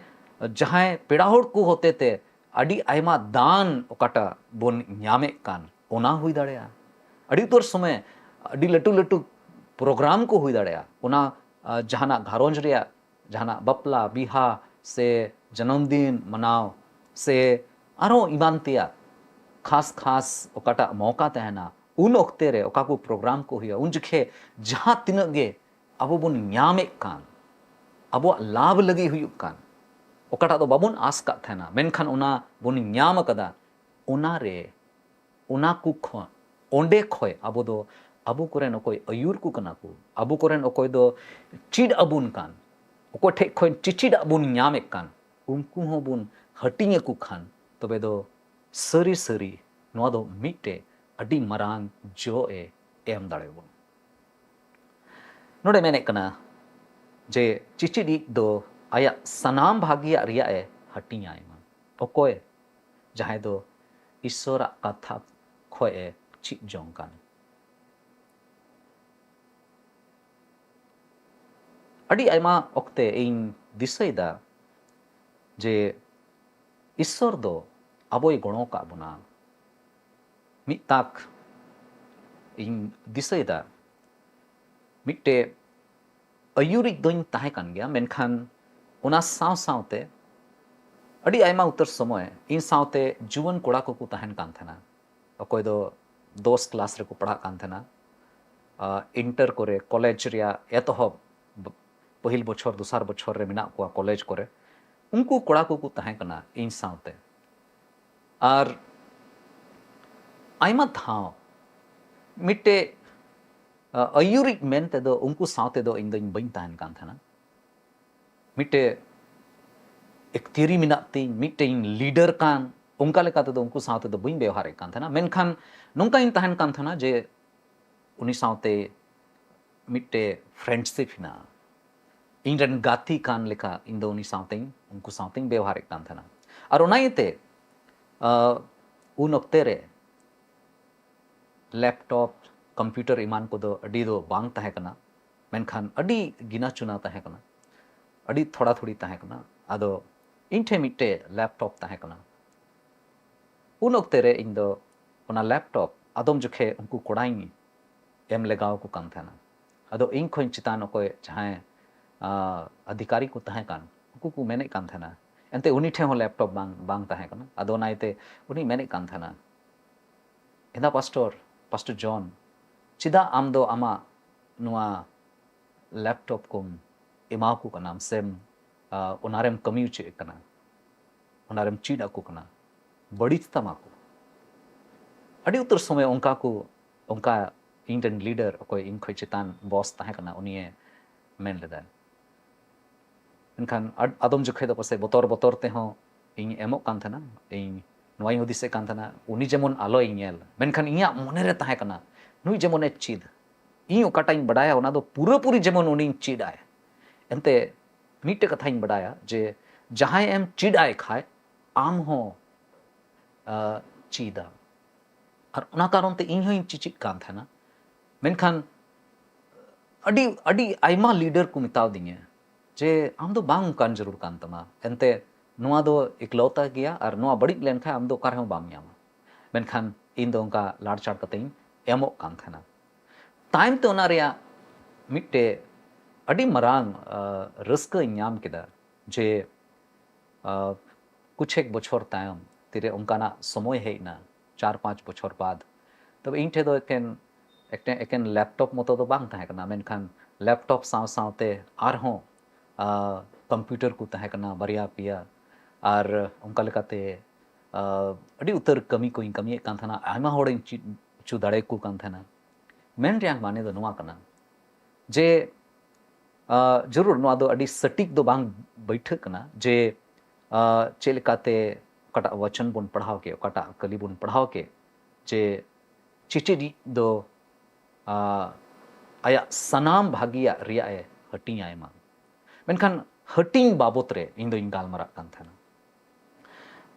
ᱡᱟᱦᱟᱸᱭ ᱯᱮᱲᱟ ᱦᱚᱲ ᱠᱚ ᱦᱚᱛᱮ ᱛᱮ ᱟᱹᱰᱤ ᱟᱭᱢᱟ ᱫᱟᱱ ᱚᱠᱟᱴᱟᱜ ᱵᱚᱱ ᱧᱟᱢᱮᱫ ᱠᱟᱱ, ᱚᱱᱟ ᱦᱩᱭ ᱫᱟᱲᱮᱭᱟᱜᱼᱟ᱾ ᱟᱹᱰᱤ ᱩᱛᱟᱹᱨ ᱥᱚᱢᱚᱭ ᱟᱹᱰᱤ ᱞᱟᱹᱴᱩ ᱞᱟᱹᱴᱩ ᱯᱨᱳᱜᱨᱟᱢ ᱠᱚ ᱦᱩᱭ ᱫᱟᱲᱮᱭᱟᱜᱼᱟ᱾ ᱚᱱᱟ, ᱟ, ᱡᱟᱦᱟᱱᱟᱜ ᱜᱷᱟᱨᱚᱸᱡᱽ ᱨᱮᱭᱟᱜ ᱡᱟᱦᱟᱱᱟᱜ ᱵᱟᱯᱞᱟ ᱵᱤᱦᱟ ᱥᱮ ᱡᱟᱱᱟᱢ ᱫᱤᱱ ᱢᱟᱱᱟᱣ ᱥᱮ ᱟᱨᱦᱚᱸ ᱮᱢᱟᱱ ᱛᱮᱭᱟᱜ ᱠᱷᱟᱥ ᱠᱷᱟᱥ ᱚᱠᱟᱴᱟᱜ ᱢᱚᱣᱠᱟ ᱛᱟᱦᱮᱱᱟ, ᱩᱱ ᱚᱠᱛᱮ ᱨᱮ ᱚᱠᱟ ᱠᱚ ᱯᱨᱳᱜᱨᱟᱢ ᱠᱚ ᱦᱩᱭᱩᱜᱼᱟ, ᱩᱱ ᱡᱚᱠᱷᱮ ᱡᱟᱦᱟᱸ ᱛᱤᱱᱟᱹᱜ ᱜᱮ ᱟᱵᱚ ᱵᱚᱱ ᱧᱟᱢᱮᱫ ᱠᱟᱱ, ᱟᱵᱚᱣᱟᱜ ᱞᱟᱵᱷ ᱞᱟᱹᱜᱤᱫ ᱦᱩᱭᱩᱜ ᱠᱟᱱ, ᱚᱠᱟᱴᱟᱜ ᱫᱚ ᱵᱟᱵᱚᱱ ᱟᱸᱥ ᱠᱟᱜ ᱛᱟᱦᱮᱱᱟ, ᱢᱮᱱᱠᱷᱟᱱ ᱚᱱᱟ ᱵᱚᱱ ᱧᱟᱢ ᱟᱠᱟᱫᱟ, ᱚᱱᱟ ᱨᱮ, ᱚᱱᱟ ᱠᱚ ᱠᱷᱚᱱ, ᱚᱸᱰᱮ ᱠᱷᱚᱱ ᱟᱵᱚ ᱫᱚ, ᱟᱵᱚ ᱠᱚᱨᱮᱱ ᱚᱠᱚᱭ ᱟᱹᱭᱩᱨ ᱠᱚ ᱠᱟᱱᱟ ᱠᱚ, ᱟᱵᱚ ᱠᱚᱨᱮᱱ ᱚᱠᱚᱭ ᱫᱚ ᱪᱮᱫ ᱟᱵᱚᱱ ᱠᱟᱱ, ᱚᱠᱚᱭ ᱴᱷᱮᱡ ᱠᱷᱚᱱ ᱪᱮᱪᱮᱫᱟᱜ ᱵᱚᱱ ᱧᱟᱢᱮᱫ ᱠᱟᱱ, ᱩᱱᱠᱩ ᱦᱚᱸ ᱵᱚᱱ ᱦᱟᱹᱴᱤᱧ ᱟᱠᱚ ᱠᱷᱟᱱ, ᱛᱚᱵᱮ ᱫᱚ ᱥᱟᱹᱨᱤ ᱥᱟᱹᱨᱤ ᱱᱚᱣᱟ ᱫᱚ ᱢᱤᱫᱴᱮᱡ ᱟᱹᱰᱤ ᱢᱟᱨᱟᱝ ᱡᱚ ᱮ ᱮᱢ ᱫᱟᱲᱮᱭᱟᱵᱚᱱᱟ᱾ ᱱᱚᱰᱮ ᱢᱮᱱᱮᱫ ᱠᱟᱱᱟ ᱡᱮ ᱪᱤᱪᱤᱫᱤᱡ ᱫᱚ ᱟᱭᱟᱜ ᱥᱟᱱᱟᱢ ᱵᱷᱟᱹᱜᱤᱭᱟᱜ ᱨᱮᱭᱟᱜ ᱮ ᱦᱟᱹᱴᱤᱧᱟᱭ ᱢᱟ᱾ ᱚᱠᱚᱭ? ᱡᱟᱦᱟᱸᱭ ᱫᱚ ᱤᱥᱥᱚᱨᱟᱜ ᱠᱟᱛᱷᱟ ᱠᱷᱚᱡ ᱮ ᱪᱮᱫ ᱡᱚᱝ ᱠᱟᱱ᱾ ᱟᱹᱰᱤ ᱟᱭᱢᱟ ᱚᱠᱛᱮ ᱤᱧ ᱫᱤᱥᱟᱹᱭᱮᱫᱟ ᱡᱮ ᱤᱥᱥᱚᱨ ᱫᱚ ᱟᱵᱚᱭ ᱜᱚᱲᱚ ᱟᱠᱟᱫ ᱵᱚᱱᱟ᱾ ᱢᱤᱫ ᱛᱟᱠ ᱤᱧ ᱫᱤᱥᱟᱹᱭᱮᱫᱟ, ᱢᱤᱫᱴᱮᱡ ᱟᱹᱭᱩᱨᱤᱡ ᱫᱚᱧ ᱛᱟᱦᱮᱸ ᱠᱟᱱ ᱜᱮᱭᱟ, ᱢᱮᱱᱠᱷᱟᱱ ᱚᱱᱟ ᱥᱟᱶ ᱥᱟᱶᱛᱮ ᱟᱹᱰᱤ ᱟᱭᱢᱟ ᱩᱛᱟᱹᱨ ᱥᱚᱢᱚᱭ ᱤᱧ ᱥᱟᱶᱛᱮ ᱡᱩᱣᱟᱹᱱ ᱠᱚᱲᱟ ᱠᱚᱠᱚ ᱛᱟᱦᱮᱱ ᱠᱟᱱ ᱛᱟᱦᱮᱱᱟ᱾ ᱚᱠᱚᱭ ᱫᱚ ᱫᱚᱥ ᱠᱞᱟᱥ ᱨᱮᱠᱚ ᱯᱟᱲᱦᱟᱜ ᱠᱟᱱ ᱛᱟᱦᱮᱱᱟ, ᱤᱱᱴᱟᱨ ᱠᱚᱨᱮ, ᱠᱚᱞᱮᱡᱽ ᱨᱮᱭᱟᱜ ᱮᱛᱚᱦᱚᱵ, ᱯᱟᱹᱦᱤᱞ ᱵᱚᱪᱷᱚᱨ, ᱫᱚᱥᱟᱨ ᱵᱚᱪᱷᱚᱨ ᱨᱮ ᱢᱮᱱᱟᱜ ᱠᱚᱣᱟ ᱠᱚᱞᱮᱡᱽ ᱠᱚᱨᱮ, ᱩᱱᱠᱩ ᱠᱚᱲᱟ ᱠᱚᱠᱚ ᱛᱟᱦᱮᱸ ᱠᱟᱱᱟ ᱤᱧ ᱥᱟᱶᱛᱮ᱾ ᱟᱨ ᱟᱭᱢᱟ ᱫᱷᱟᱣ ᱢᱤᱫᱴᱮᱡ, ᱟ, ᱟᱹᱭᱩᱨᱤᱡ ᱢᱮᱱ ᱛᱮᱫᱚ ᱩᱱᱠᱩ ᱥᱟᱶ ᱛᱮᱫᱚ ᱤᱧ ᱫᱚᱧ ᱵᱟᱹᱧ ᱛᱟᱦᱮᱱ ᱠᱟᱱ ᱛᱟᱦᱮᱱᱟ᱾ ᱢᱤᱫᱴᱮᱡ ᱮᱠᱛᱤᱭᱟᱹᱨᱤ ᱢᱮᱱᱟᱜ ᱛᱤᱧ, ᱢᱤᱫᱴᱮᱡ ᱤᱧ ᱞᱤᱰᱟᱨ ᱠᱟᱱ, ᱚᱱᱠᱟ ᱞᱮᱠᱟ ᱛᱮᱫᱚ ᱩᱱᱠᱩ ᱥᱟᱶ ᱛᱮᱫᱚ ᱵᱟᱹᱧ ᱵᱮᱣᱦᱟᱨᱮᱫ ᱠᱟᱱ ᱛᱟᱦᱮᱱᱟ᱾ ᱢᱮᱱᱠᱷᱟᱱ ᱱᱚᱝᱠᱟᱧ ᱛᱟᱦᱮᱱ ᱠᱟᱱ ᱛᱟᱦᱮᱱᱟ ᱡᱮ ᱩᱱᱤ ᱥᱟᱶᱛᱮ ᱢᱤᱫᱴᱮᱡ ᱯᱷᱨᱮᱱᱰᱥᱤᱯ ᱦᱮᱱᱟᱜᱼᱟ, ᱤᱧ ᱨᱮᱱ ᱜᱟᱛᱮ ᱠᱟᱱ ᱞᱮᱠᱟ ᱤᱧ ᱫᱚ ᱩᱱᱤ ᱥᱟᱶᱛᱮᱧ, ᱩᱱᱠᱩ ᱥᱟᱶᱛᱮᱧ ᱵᱮᱣᱦᱟᱨᱮᱫ ᱠᱟᱱ ᱛᱟᱦᱮᱱᱟ᱾ ᱟᱨ ᱚᱱᱟ ᱤᱭᱟᱹᱛᱮ, ᱟ, ᱩᱱ ᱚᱠᱛᱮ ᱨᱮ ᱞᱮᱯᱴᱚᱯ, ᱠᱚᱢᱯᱤᱭᱩᱴᱟᱨ ᱮᱢᱟᱱ ᱠᱚᱫᱚ ᱟᱹᱰᱤ ᱫᱚ ᱵᱟᱝ ᱛᱟᱦᱮᱸ ᱠᱟᱱᱟ, ᱢᱮᱱᱠᱷᱟᱱ ᱟᱹᱰᱤ ᱜᱤᱱᱟ ᱪᱩᱱᱟ ᱛᱟᱦᱮᱸ ᱠᱟᱱᱟ, ᱟᱹᱰᱤ ᱛᱷᱚᱲᱟ ᱛᱷᱩᱲᱤ ᱛᱟᱦᱮᱸ ᱠᱟᱱᱟ᱾ ᱟᱫᱚ ᱤᱧ ᱴᱷᱮᱱ ᱢᱤᱫᱴᱮᱡ ᱞᱮᱯᱴᱚᱯ ᱛᱟᱦᱮᱸ ᱠᱟᱱᱟ᱾ ᱩᱱ ᱚᱠᱛᱮ ᱨᱮ ᱤᱧ ᱫᱚ ᱚᱱᱟ ᱞᱮᱯᱴᱚᱯ ᱟᱫᱚᱢ ᱡᱚᱠᱷᱮᱡ ᱩᱱᱠᱩ ᱠᱚᱲᱟᱧ ᱮᱢ ᱞᱮᱜᱟᱣ ᱠᱚ ᱠᱟᱱ ᱛᱟᱦᱮᱱᱟ᱾ ᱟᱫᱚ ᱤᱧ ᱠᱷᱚᱱ ᱪᱮᱛᱟᱱ ᱚᱠᱚᱭ ᱡᱟᱦᱟᱸᱭ, ᱟ, ᱚᱫᱷᱤᱠᱟᱨᱤ ᱠᱚ ᱛᱟᱦᱮᱸ ᱠᱟᱱ, ᱩᱱᱠᱩ ᱠᱚ ᱢᱮᱱᱮᱫ ᱠᱟᱱ ᱛᱟᱦᱮᱱᱟ, ᱮᱱᱛᱮ ᱩᱱᱤ ᱴᱷᱮᱱ ᱦᱚᱸ ᱞᱮᱯᱴᱚᱯ ᱵᱟᱝ, ᱵᱟᱝ ᱛᱟᱦᱮᱸ ᱠᱟᱱᱟ᱾ ᱟᱫᱚ ᱚᱱᱟ ᱤᱭᱟᱹᱛᱮ ᱩᱱᱤ ᱢᱮᱱᱮᱫ ᱠᱟᱱ ᱛᱟᱦᱮᱱᱟ, ᱦᱮᱸᱫᱟ ᱯᱟᱥᱴᱚᱨ, ᱯᱟᱥᱴᱚᱨ ᱡᱚᱱ, ᱪᱮᱫᱟᱜ ᱟᱢ ᱫᱚ ᱟᱢᱟᱜ ᱱᱚᱣᱟ ᱞᱮᱯᱴᱚᱯ ᱠᱚᱢ ᱮᱢᱟᱣᱟᱠᱚ ᱠᱟᱱᱟᱢ ᱥᱮᱢ, ᱟ, ᱚᱱᱟᱨᱮᱢ ᱠᱟᱹᱢᱤ ᱦᱚᱪᱚᱭᱮᱫ ᱠᱟᱱᱟ, ᱚᱱᱟᱨᱮᱢ ᱪᱮᱫ ᱟᱠᱚ ᱠᱟᱱᱟ, ᱵᱟᱹᱲᱤᱡ ᱛᱟᱢᱟ ᱠᱚ᱾ ᱟᱹᱰᱤ ᱩᱛᱟᱹᱨ ᱥᱚᱢᱚᱭ ᱚᱱᱠᱟ ᱠᱚ, ᱚᱱᱠᱟ ᱤᱧ ᱨᱮᱱ ᱞᱤᱰᱟᱨ, ᱚᱠᱚᱭ ᱤᱧ ᱠᱷᱚᱱ ᱪᱮᱛᱟᱱ ᱵᱚᱥ ᱛᱟᱦᱮᱸ ᱠᱟᱱᱟ, ᱩᱱᱤᱭᱮ ᱢᱮᱱ ᱞᱮᱫᱟ᱾ ᱢᱮᱱᱠᱷᱟᱱ ᱟᱫ-, ᱟᱫᱚᱢ ᱡᱚᱠᱷᱮᱡ ᱫᱚ ᱯᱟᱥᱮᱡ ᱵᱚᱛᱚᱨ ᱵᱚᱛᱚᱨ ᱛᱮᱦᱚᱸ ᱤᱧ ᱮᱢᱚᱜ ᱠᱟᱱ ᱛᱟᱦᱮᱱᱟ᱾ ᱤᱧ ᱱᱚᱣᱟᱧ ᱦᱩᱫᱤᱥᱮᱫ ᱠᱟᱱ ᱛᱟᱦᱮᱱᱟ, ᱩᱱᱤ ᱡᱮᱢᱚᱱ ᱟᱞᱚᱭ ᱧᱮᱞ, ᱢᱮᱱᱠᱷᱟᱱ ᱤᱧᱟᱹᱜ ᱢᱚᱱᱮᱨᱮ ᱛᱟᱦᱮᱸ ᱠᱟᱱᱟ, ᱱᱩᱭ ᱡᱮᱢᱚᱱᱮ ᱪᱮᱫ, ᱤᱧ ᱚᱠᱟᱴᱟᱜ ᱤᱧ ᱵᱟᱰᱟᱭᱟ ᱚᱱᱟ ᱫᱚ ᱯᱩᱨᱟᱹᱯᱩᱨᱤ ᱡᱮᱢᱚᱱ ᱩᱱᱤᱧ ᱪᱮᱫ ᱟᱭ᱾ ᱮᱱᱛᱮ ᱢᱤᱫᱴᱮᱡ ᱠᱟᱛᱷᱟᱧ ᱵᱟᱰᱟᱭᱟ ᱡᱮ ᱡᱟᱦᱟᱸᱭ ᱮᱢ ᱪᱮᱫ ᱟᱭ ᱠᱷᱟᱡ ᱟᱢ ᱦᱚᱸ, ᱟ, ᱪᱮᱫᱟ᱾ ᱟᱨ ᱚᱱᱟ ᱠᱟᱨᱚᱱ ᱛᱮ ᱤᱧ ᱦᱚᱸᱧ ᱪᱮᱪᱮᱫ ᱠᱟᱱ ᱛᱟᱦᱮᱱᱟ᱾ ᱢᱮᱱᱠᱷᱟᱱ ᱟᱹᱰᱤ ᱟᱹᱰᱤ ᱟᱭᱢᱟ ᱞᱤᱰᱟᱨ ᱠᱚ ᱢᱮᱛᱟᱣᱫᱤᱧᱟ ᱡᱮ ᱟᱢ ᱫᱚ ᱵᱟᱝ ᱚᱱᱠᱟᱱ ᱡᱟᱹᱨᱩᱲ ᱠᱟᱱ ᱛᱟᱢᱟ, ᱮᱱᱛᱮ ᱱᱚᱣᱟ ᱫᱚ ᱮᱠᱞᱚᱣᱛᱟ ᱜᱮᱭᱟ ᱟᱨ ᱱᱚᱣᱟ ᱵᱟᱹᱲᱤᱡ ᱞᱮᱱᱠᱷᱟᱱ ᱟᱢ ᱫᱚ ᱚᱠᱟ ᱨᱮᱦᱚᱸ ᱵᱟᱢ ᱧᱟᱢᱟ᱾ ᱢᱮᱱᱠᱷᱟᱱ ᱤᱧ ᱫᱚ ᱚᱱᱠᱟ ᱞᱟᱲᱪᱟᱲ ᱠᱟᱛᱮᱧ ᱮᱢᱚᱜ ᱠᱟᱱ ᱛᱟᱦᱮᱱᱟ᱾ ᱛᱟᱭᱚᱢ ᱛᱮ ᱚᱱᱟ ᱨᱮᱭᱟᱜ ᱢᱤᱫᱴᱮᱡ ᱟᱹᱰᱤ ᱢᱟᱨᱟᱝ ᱨᱟᱹᱥᱠᱟᱹᱧ ᱧᱟᱢ ᱠᱮᱫᱟ ᱡᱮ ᱠᱩᱪᱷᱮᱠ ᱵᱚᱪᱷᱚᱨ ᱛᱟᱭᱚᱢ ᱛᱤᱨᱮ ᱚᱱᱠᱟᱱᱟᱜ ᱥᱚᱢᱚᱭ ᱦᱮᱡ ᱮᱱᱟ, ᱪᱟᱨ ᱯᱟᱸᱪ ᱵᱚᱪᱷᱚᱨ ᱵᱟᱫ, ᱛᱚᱵᱮ ᱤᱧ ᱴᱷᱮᱱ ᱫᱚ ᱮᱠᱮᱱ ᱮᱠᱮᱱ ᱞᱮᱯᱴᱚᱯ ᱢᱚᱛᱚ ᱫᱚ ᱵᱟᱝ ᱛᱟᱦᱮᱸ ᱠᱟᱱᱟ, ᱢᱮᱱᱠᱷᱟᱱ ᱞᱮᱯᱴᱚᱯ ᱥᱟᱶ ᱥᱟᱶᱛᱮ ᱟᱨᱦᱚᱸ ᱠᱚᱢᱯᱤᱭᱩᱴᱟᱨ ᱠᱚ ᱛᱟᱦᱮᱸ ᱠᱟᱱᱟ ᱵᱟᱨᱭᱟ ᱯᱮᱭᱟ, ᱟᱨ ᱚᱱᱠᱟ ᱞᱮᱠᱟᱛᱮ ᱟᱹᱰᱤ ᱩᱛᱟᱹᱨ ᱠᱟᱹᱢᱤ ᱠᱚᱧ ᱠᱟᱹᱢᱤᱭᱮᱫ ᱠᱟᱱ ᱛᱟᱦᱮᱱᱟ, ᱟᱭᱢᱟ ᱦᱚᱲᱤᱧ ᱪᱮᱫ ᱦᱚᱪᱚ ᱫᱟᱲᱮᱭᱟᱠᱚ ᱠᱟᱱ ᱛᱟᱦᱮᱱᱟ᱾ ᱢᱮᱱ ᱨᱮᱭᱟᱜ ᱢᱟᱱᱮ ᱫᱚ ᱱᱚᱣᱟ ᱠᱟᱱᱟ ᱡᱮ ᱡᱟᱹᱨᱩᱲ ᱱᱚᱣᱟ ᱫᱚ ᱟᱹᱰᱤ ᱥᱚᱴᱷᱤᱠ ᱫᱚ ᱵᱟᱝ ᱵᱟᱹᱭᱴᱷᱟᱹᱜ ᱠᱟᱱᱟ ᱡᱮ ᱪᱮᱫ ᱞᱮᱠᱟᱛᱮ ᱚᱠᱟᱴᱟᱜ ᱣᱟᱪᱚᱱ ᱵᱚᱱ ᱯᱟᱲᱦᱟᱣ ᱠᱮᱫ, ᱚᱠᱟᱴᱟᱜ ᱠᱟᱹᱞᱤ ᱵᱚᱱ ᱯᱟᱲᱦᱟᱣ ᱠᱮᱫ, ᱡᱮ ᱪᱤᱴᱤᱡ ᱫᱚ ᱟᱭᱟᱜ ᱥᱟᱱᱟᱢ ᱵᱷᱟᱹᱜᱤᱭᱟᱜ ᱨᱮᱭᱟᱜ ᱮ ᱦᱟᱹᱴᱤᱧᱟᱭ ᱢᱟ᱾ ᱢᱮᱱᱠᱷᱟᱱ ᱦᱟᱹᱴᱤᱧ ᱵᱟᱵᱚᱛ ᱨᱮ ᱤᱧ ᱫᱚᱧ ᱜᱟᱞᱢᱟᱨᱟᱜ ᱠᱟᱱ ᱛᱟᱦᱮᱱᱟ᱾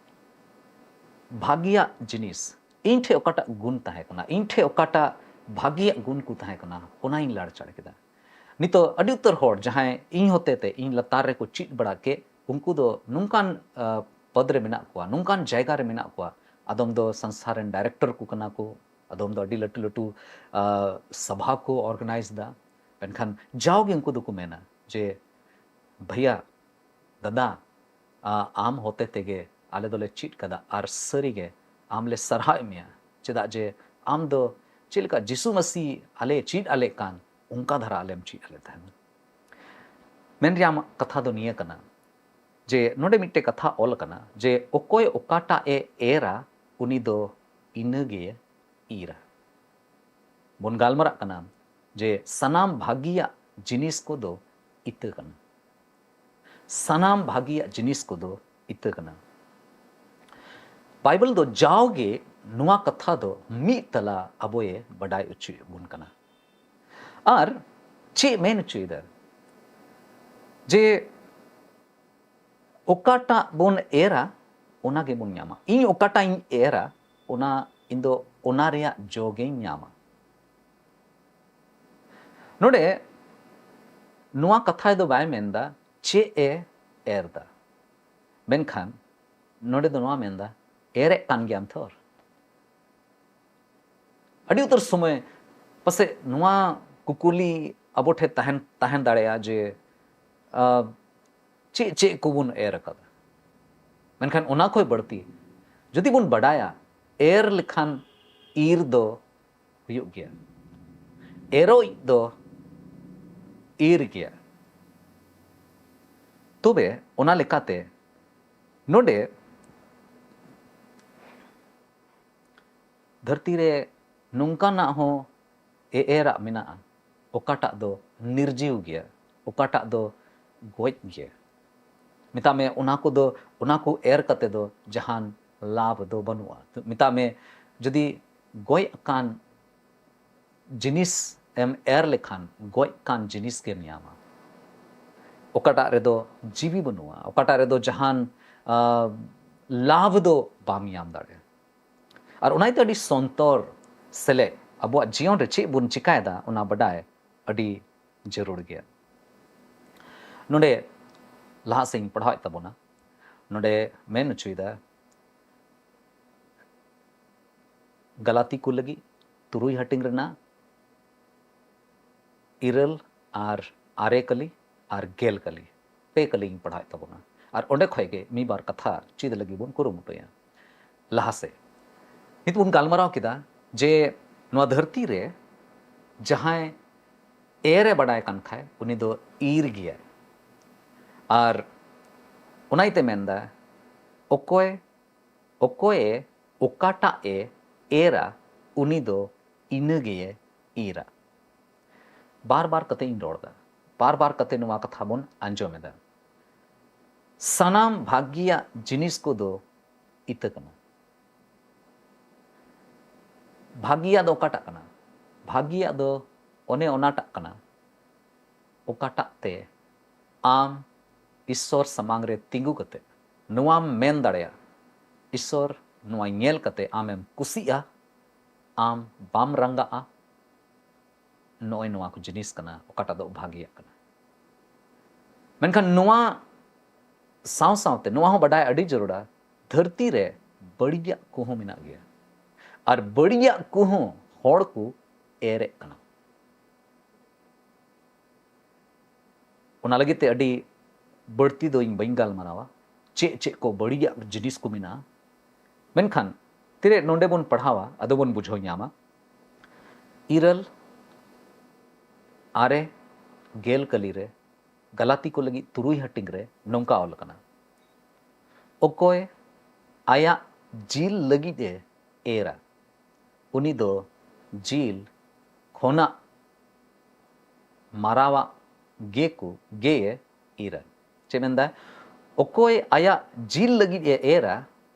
ᱵᱷᱟᱹᱜᱤᱭᱟᱜ ᱡᱤᱱᱤᱥ ᱤᱧ ᱴᱷᱮᱱ ᱚᱠᱟᱴᱟᱜ ᱜᱩᱱ ᱛᱟᱦᱮᱸ ᱠᱟᱱᱟ, ᱤᱧ ᱴᱷᱮᱱ ᱚᱠᱟᱴᱟᱜ ᱵᱷᱟᱹᱜᱤᱭᱟᱜ ᱜᱩᱱ ᱠᱚ ᱛᱟᱦᱮᱸ ᱠᱟᱱᱟ, ᱚᱱᱟᱧ ᱞᱟᱲᱪᱟᱲ ᱠᱮᱫᱟ᱾ ᱱᱤᱛᱚᱜ ᱟᱹᱰᱤ ᱩᱛᱟᱹᱨ ᱦᱚᱲ ᱡᱟᱦᱟᱸᱭ ᱤᱧ ᱦᱚᱛᱮ ᱛᱮ ᱤᱧ ᱞᱟᱛᱟᱨ ᱨᱮᱠᱚ ᱪᱮᱫ ᱵᱟᱲᱟ ᱠᱮᱫ, ᱩᱱᱠᱩ ᱫᱚ ᱱᱚᱝᱠᱟᱱ ᱯᱚᱫᱽ ᱨᱮ ᱢᱮᱱᱟᱜ ᱠᱚᱣᱟ, ᱱᱚᱝᱠᱟᱱ ᱡᱟᱭᱜᱟ ᱨᱮ ᱢᱮᱱᱟᱜ ᱠᱚᱣᱟ᱾ ᱟᱫᱚᱢ ᱫᱚ ᱥᱚᱝᱥᱛᱷᱟ ᱨᱮᱱ ᱰᱟᱭᱨᱮᱠᱴᱚᱨ ᱠᱚ ᱠᱟᱱᱟ ᱠᱚ, ᱟᱫᱚᱢ ᱫᱚ ᱟᱹᱰᱤ ᱞᱟᱹᱴᱩ ᱞᱟᱹᱴᱩ ᱥᱟᱵᱷᱟ ᱠᱚ ᱚᱨᱜᱟᱱᱟᱭᱤᱡᱽ ᱫᱟ᱾ ᱢᱮᱱᱠᱷᱟᱱ ᱡᱟᱣᱜᱮ ᱩᱱᱠᱩ ᱫᱚᱠᱚ ᱢᱮᱱᱟ ᱡᱮ, ᱵᱷᱟᱹᱭᱟ, ᱫᱟᱫᱟ, ᱟᱢ ᱦᱚᱛᱮ ᱛᱮᱜᱮ ᱟᱞᱮ ᱫᱚᱞᱮ ᱪᱮᱫ ᱠᱟᱫᱟ, ᱟᱨ ᱥᱟᱹᱨᱤᱜᱮ ᱟᱢ ᱞᱮ ᱥᱟᱨᱦᱟᱣᱮᱫ ᱢᱮᱭᱟ, ᱪᱮᱫᱟᱜ ᱡᱮ ᱟᱢ ᱫᱚ ᱪᱮᱫ ᱞᱮᱠᱟ ᱡᱤᱥᱩ ᱢᱟᱹᱥᱤ ᱟᱞᱮ ᱪᱮᱫ ᱟᱞᱮ ᱠᱟᱱ, ᱚᱱᱠᱟ ᱫᱷᱟᱨᱟ ᱟᱞᱮᱢ ᱪᱮᱫ ᱟᱞᱮ ᱛᱟᱦᱮᱱᱟ᱾ ᱢᱮᱱ ᱨᱮᱭᱟᱜ ᱠᱟᱛᱷᱟ ᱫᱚ ᱱᱤᱭᱟᱹ ᱠᱟᱱᱟ ᱡᱮ ᱱᱚᱰᱮ ᱢᱤᱫᱴᱮᱡ ᱠᱟᱛᱷᱟ ᱚᱞ ᱟᱠᱟᱱᱟ ᱡᱮ ᱚᱠᱚᱭ ᱚᱠᱟᱴᱟᱜ ᱮ ᱮᱨᱟ, ᱩᱱᱤ ᱫᱚ ᱤᱱᱟᱹᱜᱮ ᱤᱨᱟ᱾ ᱵᱚᱱ ᱜᱟᱞᱢᱟᱨᱟᱜ ᱠᱟᱱᱟ ᱡᱮ ᱥᱟᱱᱟᱢ ᱵᱷᱟᱹᱜᱤᱭᱟᱜ ᱡᱤᱱᱤᱥ ᱠᱚᱫᱚ ᱤᱛᱟᱹ ᱠᱟᱱᱟ᱾ ᱥᱟᱱᱟᱢ ᱵᱷᱟᱹᱜᱤᱭᱟᱜ ᱡᱤᱱᱤᱥ ᱠᱚᱫᱚ ᱤᱛᱟᱹ ᱠᱟᱱᱟ᱾ ᱵᱟᱭᱵᱮᱞ ᱫᱚ ᱡᱟᱣᱜᱮ ᱱᱚᱣᱟ ᱠᱟᱛᱷᱟ ᱫᱚ ᱢᱤᱫ ᱛᱟᱞᱟ ᱟᱵᱚᱭᱮ ᱵᱟᱰᱟᱭ ᱦᱚᱪᱚᱭᱮᱫ ᱵᱚᱱ ᱠᱟᱱᱟ᱾ ᱟᱨ ᱪᱮᱫ ᱢᱮᱱ ᱦᱚᱪᱚᱭᱮᱫᱟ ᱡᱮ ᱚᱠᱟᱴᱟᱜ ᱵᱚᱱ ᱮᱨᱟ, ᱚᱱᱟ ᱜᱮᱵᱚᱱ ᱧᱟᱢᱟ᱾ ᱤᱧ ᱚᱠᱟᱴᱟᱜ ᱤᱧ ᱮᱨᱟ, ᱚᱱᱟ ᱤᱧ ᱫᱚ ᱚᱱᱟ ᱨᱮᱭᱟᱜ ᱡᱚ ᱜᱮᱧ ᱧᱟᱢᱟ᱾ ᱱᱚᱰᱮ ᱱᱚᱣᱟ ᱠᱟᱛᱷᱟ ᱫᱚ ᱵᱟᱭ ᱢᱮᱱᱫᱟ ᱪᱮᱫ ᱮ ᱮᱨ ᱫᱟ, ᱢᱮᱱᱠᱷᱟᱱ ᱱᱚᱰᱮ ᱫᱚ ᱱᱚᱣᱟ ᱢᱮᱱᱫᱟ, ᱮᱨᱮᱫ ᱠᱟᱱ ᱜᱮᱭᱟᱢ ᱛᱷᱚᱨ᱾ ᱟᱹᱰᱤ ᱩᱛᱟᱹᱨ ᱥᱚᱢᱚᱭ ᱯᱟᱥᱮᱡ ᱱᱚᱣᱟ ᱠᱩᱠᱞᱤ ᱟᱵᱚ ᱴᱷᱮᱱ ᱛᱟᱦᱮᱱ, ᱛᱟᱦᱮᱸ ᱫᱟᱲᱮᱭᱟᱜᱼᱟ ᱡᱮ, ᱟᱸ, ᱪᱮᱫ ᱪᱮᱫ ᱠᱚᱵᱚᱱ ᱮᱨ ᱟᱠᱟᱫᱟ? ᱢᱮᱱᱠᱷᱟᱱ ᱚᱱᱟ ᱠᱷᱚᱱ ᱵᱟᱹᱲᱛᱤ ᱡᱩᱫᱤ ᱵᱚᱱ ᱵᱟᱰᱟᱭᱟ, ᱮᱨ ᱞᱮᱠᱷᱟᱱ ᱤᱨ ᱫᱚ ᱦᱩᱭᱩᱜ ᱜᱮᱭᱟ, ᱮᱨᱚᱜ ᱫᱚ ᱤᱨ ᱜᱮᱭᱟ᱾ ᱛᱚᱵᱮ ᱚᱱᱟ ᱞᱮᱠᱟᱛᱮ ᱱᱚᱰᱮ ᱫᱷᱟᱹᱨᱛᱤ ᱨᱮ ᱱᱚᱝᱠᱟᱱᱟᱜ ᱦᱚᱸ ᱮ-, ᱮᱨᱟᱜ ᱢᱮᱱᱟᱜᱼᱟ, ᱚᱠᱟᱴᱟᱜ ᱫᱚ ᱱᱤᱨᱡᱤᱣ ᱜᱮᱭᱟ, ᱚᱠᱟᱴᱟᱜ ᱫᱚ ᱜᱚᱡ ᱜᱮᱭᱟ᱾ ᱢᱮᱛᱟᱜ ᱢᱮ, ᱚᱱᱟ ᱠᱚᱫᱚ, ᱚᱱᱟ ᱠᱚ ᱮᱨ ᱠᱟᱛᱮ ᱫᱚ ᱡᱟᱦᱟᱱ ᱞᱟᱵᱷ ᱫᱚ ᱵᱟᱹᱱᱩᱜᱼᱟ᱾ ᱢᱮᱛᱟᱜ ᱢᱮ, ᱡᱩᱫᱤ ᱜᱚᱡ ᱟᱠᱟᱱ ᱡᱤᱱᱤᱥ ᱮᱢ ᱮᱨ ᱞᱮᱠᱷᱟᱱ, ᱜᱚᱡ ᱠᱟᱱ ᱡᱤᱱᱤᱥ ᱜᱮᱢ ᱧᱟᱢᱟ᱾ ᱚᱠᱟᱴᱟᱜ ᱨᱮᱫᱚ ᱡᱤᱣᱤ ᱵᱟᱹᱱᱩᱜᱼᱟ, ᱚᱠᱟᱴᱟᱜ ᱨᱮᱫᱚ ᱡᱟᱦᱟᱱ, ᱟᱸ, ᱞᱟᱵᱷ ᱫᱚ ᱵᱟᱢ ᱧᱟᱢ ᱫᱟᱲᱮᱭᱟᱜᱼᱟ᱾ ᱟᱨ ᱚᱱᱟ ᱤᱭᱟᱹᱛᱮ ᱟᱹᱰᱤ ᱥᱚᱱᱛᱚᱨ ᱥᱮᱞᱮᱫ, ᱟᱵᱚᱣᱟᱜ ᱡᱤᱭᱚᱱ ᱨᱮ ᱪᱮᱫ ᱵᱚᱱ ᱪᱤᱠᱟᱭᱮᱫᱟ, ᱚᱱᱟ ᱵᱟᱰᱟᱭ ᱟᱹᱰᱤ ᱡᱟᱹᱨᱩᱲ ᱜᱮᱭᱟ᱾ ᱱᱚᱰᱮ ᱞᱟᱦᱟ ᱥᱮᱫ ᱤᱧ ᱯᱟᱲᱦᱟᱣᱮᱫ ᱛᱟᱵᱚᱱᱟ, ᱱᱚᱰᱮ ᱢᱮᱱ ᱦᱚᱪᱚᱭᱮᱫᱟ, ᱜᱟᱞᱟᱛᱤ ᱠᱚ ᱞᱟᱹᱜᱤᱫ ᱛᱩᱨᱩᱭ ᱦᱟᱹᱴᱤᱧ ᱨᱮᱱᱟᱜ ᱤᱨᱟᱹᱞ ᱟᱨ ᱟᱨᱮ ᱠᱟᱹᱞᱤ ᱟᱨ ᱜᱮᱞ ᱠᱟᱹᱞᱤ, ᱯᱮ ᱠᱟᱹᱞᱤᱧ ᱯᱟᱲᱦᱟᱣᱮᱫ ᱛᱟᱵᱚᱱᱟ᱾ ᱟᱨ ᱚᱸᱰᱮ ᱠᱷᱚᱡ ᱜᱮ ᱢᱤᱫ ᱵᱟᱨ ᱠᱟᱛᱷᱟ ᱪᱮᱫ ᱞᱟᱹᱜᱤᱫ ᱵᱚᱱ ᱠᱩᱨᱩᱢᱩᱴᱩᱭᱟ᱾ ᱞᱟᱦᱟ ᱥᱮᱫ ᱱᱤᱛ ᱵᱚᱱ ᱜᱟᱞᱢᱟᱨᱟᱣ ᱠᱮᱫᱟ ᱡᱮ ᱱᱚᱣᱟ ᱫᱷᱟᱹᱨᱛᱤ ᱨᱮ ᱡᱟᱦᱟᱸᱭ ᱮᱨ ᱮ ᱵᱟᱰᱟᱭ ᱠᱟᱱ ᱠᱷᱟᱡ, ᱩᱱᱤ ᱫᱚ ᱤᱨ ᱜᱮᱭᱟᱭ᱾ ᱟᱨ ᱚᱱᱟ ᱤᱭᱟᱹᱛᱮ ᱢᱮᱱᱫᱟ, ᱚᱠᱚᱭ, ᱚᱠᱚᱭᱮ ᱚᱠᱟᱴᱟᱜ ᱮ ᱮᱨᱟ, ᱩᱱᱤ ᱫᱚ ᱤᱱᱟᱹ ᱜᱮᱭᱮ ᱤᱨᱟ᱾ ᱵᱟᱨ ᱵᱟᱨ ᱠᱟᱛᱮ ᱤᱧ ᱨᱚᱲ ᱮᱫᱟ, ᱵᱟᱨ ᱵᱟᱨ ᱠᱟᱛᱮ ᱱᱚᱣᱟ ᱠᱟᱛᱷᱟ ᱵᱚᱱ ᱟᱸᱡᱚᱢ ᱮᱫᱟ᱾ ᱥᱟᱱᱟᱢ ᱵᱷᱟᱹᱜᱤᱭᱟᱜ ᱡᱤᱱᱤᱥ ᱠᱚᱫᱚ ᱤᱛᱟᱹ ᱠᱟᱱᱟ᱾ ᱵᱷᱟᱹᱜᱤᱭᱟᱜ ᱫᱚ ᱚᱠᱟᱴᱟᱜ ᱠᱟᱱᱟ? ᱵᱷᱟᱹᱜᱤᱭᱟᱜ ᱫᱚ ᱚᱱᱮ ᱚᱱᱟᱴᱟᱜ ᱠᱟᱱᱟ, ᱚᱠᱟᱴᱟᱜ ᱛᱮ ᱟᱢ ᱤᱥᱥᱚᱨ ᱥᱟᱢᱟᱝ ᱨᱮ ᱛᱤᱸᱜᱩ ᱠᱟᱛᱮ ᱱᱚᱣᱟᱢ ᱢᱮᱱ ᱫᱟᱲᱮᱭᱟᱜᱼᱟ, "ᱤᱥᱥᱚᱨ, ᱱᱚᱣᱟ ᱧᱮᱞ ᱠᱟᱛᱮ ᱟᱢᱮᱢ ᱠᱩᱥᱤᱜᱼᱟ, ᱟᱢ ᱵᱟᱢ ᱨᱟᱸᱜᱟᱜᱼᱟ, ᱱᱚᱜᱼᱚᱭ ᱱᱚᱣᱟ ᱠᱚ ᱡᱤᱱᱤᱥ ᱠᱟᱱᱟ, ᱚᱠᱟᱴᱟᱜ ᱫᱚ ᱵᱷᱟᱜᱮᱭᱟᱜ ᱠᱟᱱᱟ᱾ ᱢᱮᱱᱠᱷᱟᱱ ᱱᱚᱣᱟ ᱥᱟᱶ ᱥᱟᱶᱛᱮ ᱱᱚᱣᱟ ᱦᱚᱸ ᱵᱟᱰᱟᱭ ᱟᱹᱰᱤ ᱡᱟᱹᱨᱩᱲᱟ, ᱫᱷᱟᱹᱨᱛᱤ ᱨᱮ ᱵᱟᱹᱲᱤᱡᱟᱜ ᱠᱚᱦᱚᱸ ᱢᱮᱱᱟᱜ ᱜᱮᱭᱟ᱾ ᱟᱨ ᱵᱟᱹᱲᱤᱡᱟᱜ ᱠᱚᱦᱚᱸ ᱦᱚᱲ ᱠᱚ ᱮᱨᱮᱫ ᱠᱟᱱᱟ᱾ ᱚᱱᱟ ᱞᱟᱹᱜᱤᱫ ᱛᱮ ᱟᱹᱰᱤ ᱵᱟᱹᱲᱛᱤ ᱫᱚ ᱤᱧ ᱵᱟᱹᱧ ᱜᱟᱞᱢᱟᱨᱟᱣᱟ, ᱪᱮᱫ ᱪᱮᱫ ᱠᱚ ᱵᱟᱹᱲᱤᱡᱟᱜ ᱡᱤᱱᱤᱥ ᱠᱚ ᱢᱮᱱᱟᱜᱼᱟ᱾ ᱢᱮᱱᱠᱷᱟᱱ ᱛᱤᱨᱮ ᱱᱚᱰᱮ ᱵᱚᱱ ᱯᱟᱲᱦᱟᱣᱟ, ᱟᱫᱚ ᱵᱚᱱ ᱵᱩᱡᱷᱟᱹᱣ ᱧᱟᱢᱟ᱾ ᱤᱨᱟᱹᱞ, ᱟᱨᱮ, ᱜᱮᱞ ᱠᱟᱹᱞᱤ ᱨᱮ, ᱜᱟᱞᱟᱛᱤ ᱠᱚ ᱞᱟᱹᱜᱤᱫ ᱛᱩᱨᱩᱭ ᱦᱟᱹᱴᱤᱧ ᱨᱮ ᱱᱚᱝᱠᱟ ᱚᱞ ᱟᱠᱟᱱᱟ, ᱚᱠᱚᱭ ᱟᱭᱟᱜ ᱡᱤᱞ ᱞᱟᱹᱜᱤᱫ ᱮ ᱮᱨᱟ, ᱩᱱᱤ ᱫᱚ ᱡᱤᱞ ᱠᱷᱚᱱᱟᱜ ᱢᱟᱨᱟᱣᱟᱜ ᱜᱮᱠᱚ, ᱜᱮᱭᱮ ᱤᱨᱟ᱾ ᱪᱮᱫ ᱢᱮᱱᱫᱟ? ᱚᱠᱚᱭ ᱟᱭᱟᱜ ᱡᱤᱞ ᱞᱟᱹᱜᱤᱫ ᱮ ᱮᱨᱟ,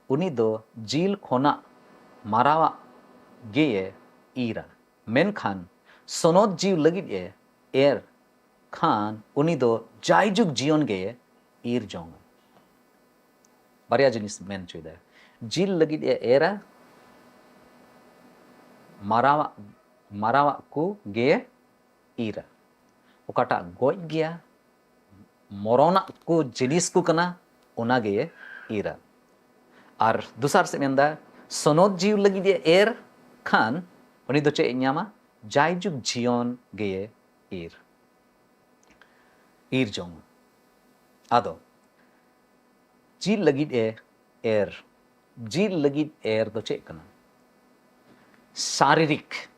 ᱩᱱᱤ ᱫᱚ ᱡᱤᱞ ᱠᱷᱚᱱᱟᱜ ᱢᱟᱨᱟᱣᱟᱜ ᱜᱮᱭᱮ ᱤᱨᱟ᱾ ᱢᱮᱱᱠᱷᱟᱱ ᱥᱚᱱᱚᱛ ᱡᱤᱣᱤ ᱞᱟᱹᱜᱤᱫ ᱮ ᱮᱨ ᱠᱷᱟᱱ, ᱩᱱᱤ ᱫᱚ ᱡᱟᱭᱡᱩᱜᱽ ᱡᱤᱭᱚᱱ ᱜᱮ ᱤᱨ ᱡᱚᱝᱟ᱾ ᱵᱟᱨᱭᱟ ᱡᱤᱱᱤᱥ ᱢᱮᱱ ᱦᱚᱪᱚᱭᱮᱫᱟ, ᱡᱤᱞ ᱞᱟᱹᱜᱤᱫ ᱮ ᱮᱨᱟ, ᱢᱟᱨᱟᱣᱟᱜ, ᱢᱟᱨᱟᱣᱟᱜ ᱠᱚ ᱜᱮ ᱤᱨᱟ᱾ ᱚᱠᱟᱴᱟᱜ ᱜᱚᱡ ᱜᱮᱭᱟ, ᱢᱚᱨᱚᱱᱟᱜ ᱠᱚ ᱡᱤᱱᱤᱥ ᱠᱚ ᱠᱟᱱᱟ, ᱚᱱᱟ ᱜᱮ ᱤᱨᱟ᱾ ᱟᱨ ᱫᱚᱥᱟᱨ ᱥᱮᱫ ᱢᱮᱱᱫᱟ, ᱥᱚᱱᱚᱛ ᱡᱤᱣᱤ ᱞᱟᱹᱜᱤᱫ ᱮ ᱮᱨ ᱠᱷᱟᱱ, ᱩᱱᱤ ᱫᱚ ᱪᱮᱫ ᱮ ᱧᱟᱢᱟ? ᱡᱟᱭᱡᱩᱜᱽ ᱡᱤᱭᱚᱱ ᱜᱮᱭᱮ ᱤᱨ, ᱤᱨ ᱡᱚᱝ᱾ ᱟᱫᱚ ᱡᱤᱞ ᱞᱟᱹᱜᱤᱫ ᱮ ᱮᱨ, ᱡᱤᱞ ᱞᱟᱹᱜᱤᱫ ᱮᱨ ᱫᱚ ᱪᱮᱫ ᱠᱟᱱᱟ? ᱥᱟᱨᱤᱨᱤᱠ,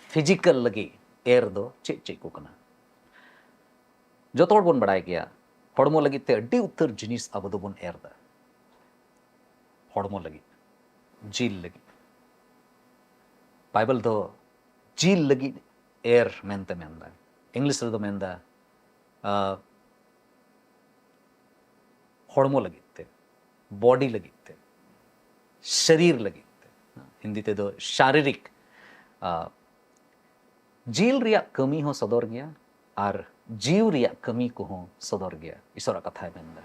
ᱯᱷᱤᱡᱤᱠᱟᱞ ᱞᱟᱹᱜᱤᱫ ᱮᱨ ᱫᱚ ᱪᱮᱫ ᱪᱮᱫ ᱠᱚ ᱠᱟᱱᱟ? ᱡᱚᱛᱚ ᱦᱚᱲ ᱵᱚᱱ ᱵᱟᱲᱟᱭ ᱜᱮᱭᱟ, ᱦᱚᱲᱢᱚ ᱞᱟᱹᱜᱤᱫ ᱛᱮ ᱟᱹᱰᱤ ᱩᱛᱟᱹᱨ ᱡᱤᱱᱤᱥ ᱟᱵᱚ ᱫᱚᱵᱚᱱ ᱮᱨ ᱫᱟ᱾ ᱦᱚᱲᱢᱚ ᱞᱟᱹᱜᱤᱫ, ᱡᱤᱞ ᱞᱟᱹᱜᱤᱫ᱾ ᱵᱟᱭᱵᱮᱞ ᱫᱚ ᱡᱤᱞ ᱞᱟᱹᱜᱤᱫ ᱮᱨ ᱢᱮᱱᱛᱮ ᱢᱮᱱᱫᱟ᱾ ᱤᱝᱞᱤᱥ ᱨᱮᱫᱚ ᱢᱮᱱᱫᱟ, ᱟᱸ, ᱦᱚᱲᱢᱚ ᱞᱟᱹᱜᱤᱫ ᱛᱮ, ᱵᱚᱰᱤ ᱞᱟᱹᱜᱤᱫ ᱛᱮ, ᱥᱟᱨᱤᱨ ᱞᱟᱹᱜᱤᱫ ᱛᱮ᱾ ᱦᱤᱱᱫᱤ ᱛᱮᱫᱚ ᱥᱟᱨᱤᱨᱤᱠ, ᱟᱸ, ᱡᱤᱞ ᱨᱮᱭᱟᱜ ᱠᱟᱹᱢᱤ ᱦᱚᱸ ᱥᱚᱫᱚᱨ ᱜᱮᱭᱟ ᱟᱨ ᱡᱤᱣᱤ ᱨᱮᱭᱟᱜ ᱠᱟᱹᱢᱤ ᱠᱚᱦᱚᱸ ᱥᱚᱫᱚᱨ ᱜᱮᱭᱟ, ᱤᱥᱚᱨᱟᱜ ᱠᱟᱛᱷᱟᱭ ᱢᱮᱱᱫᱟ᱾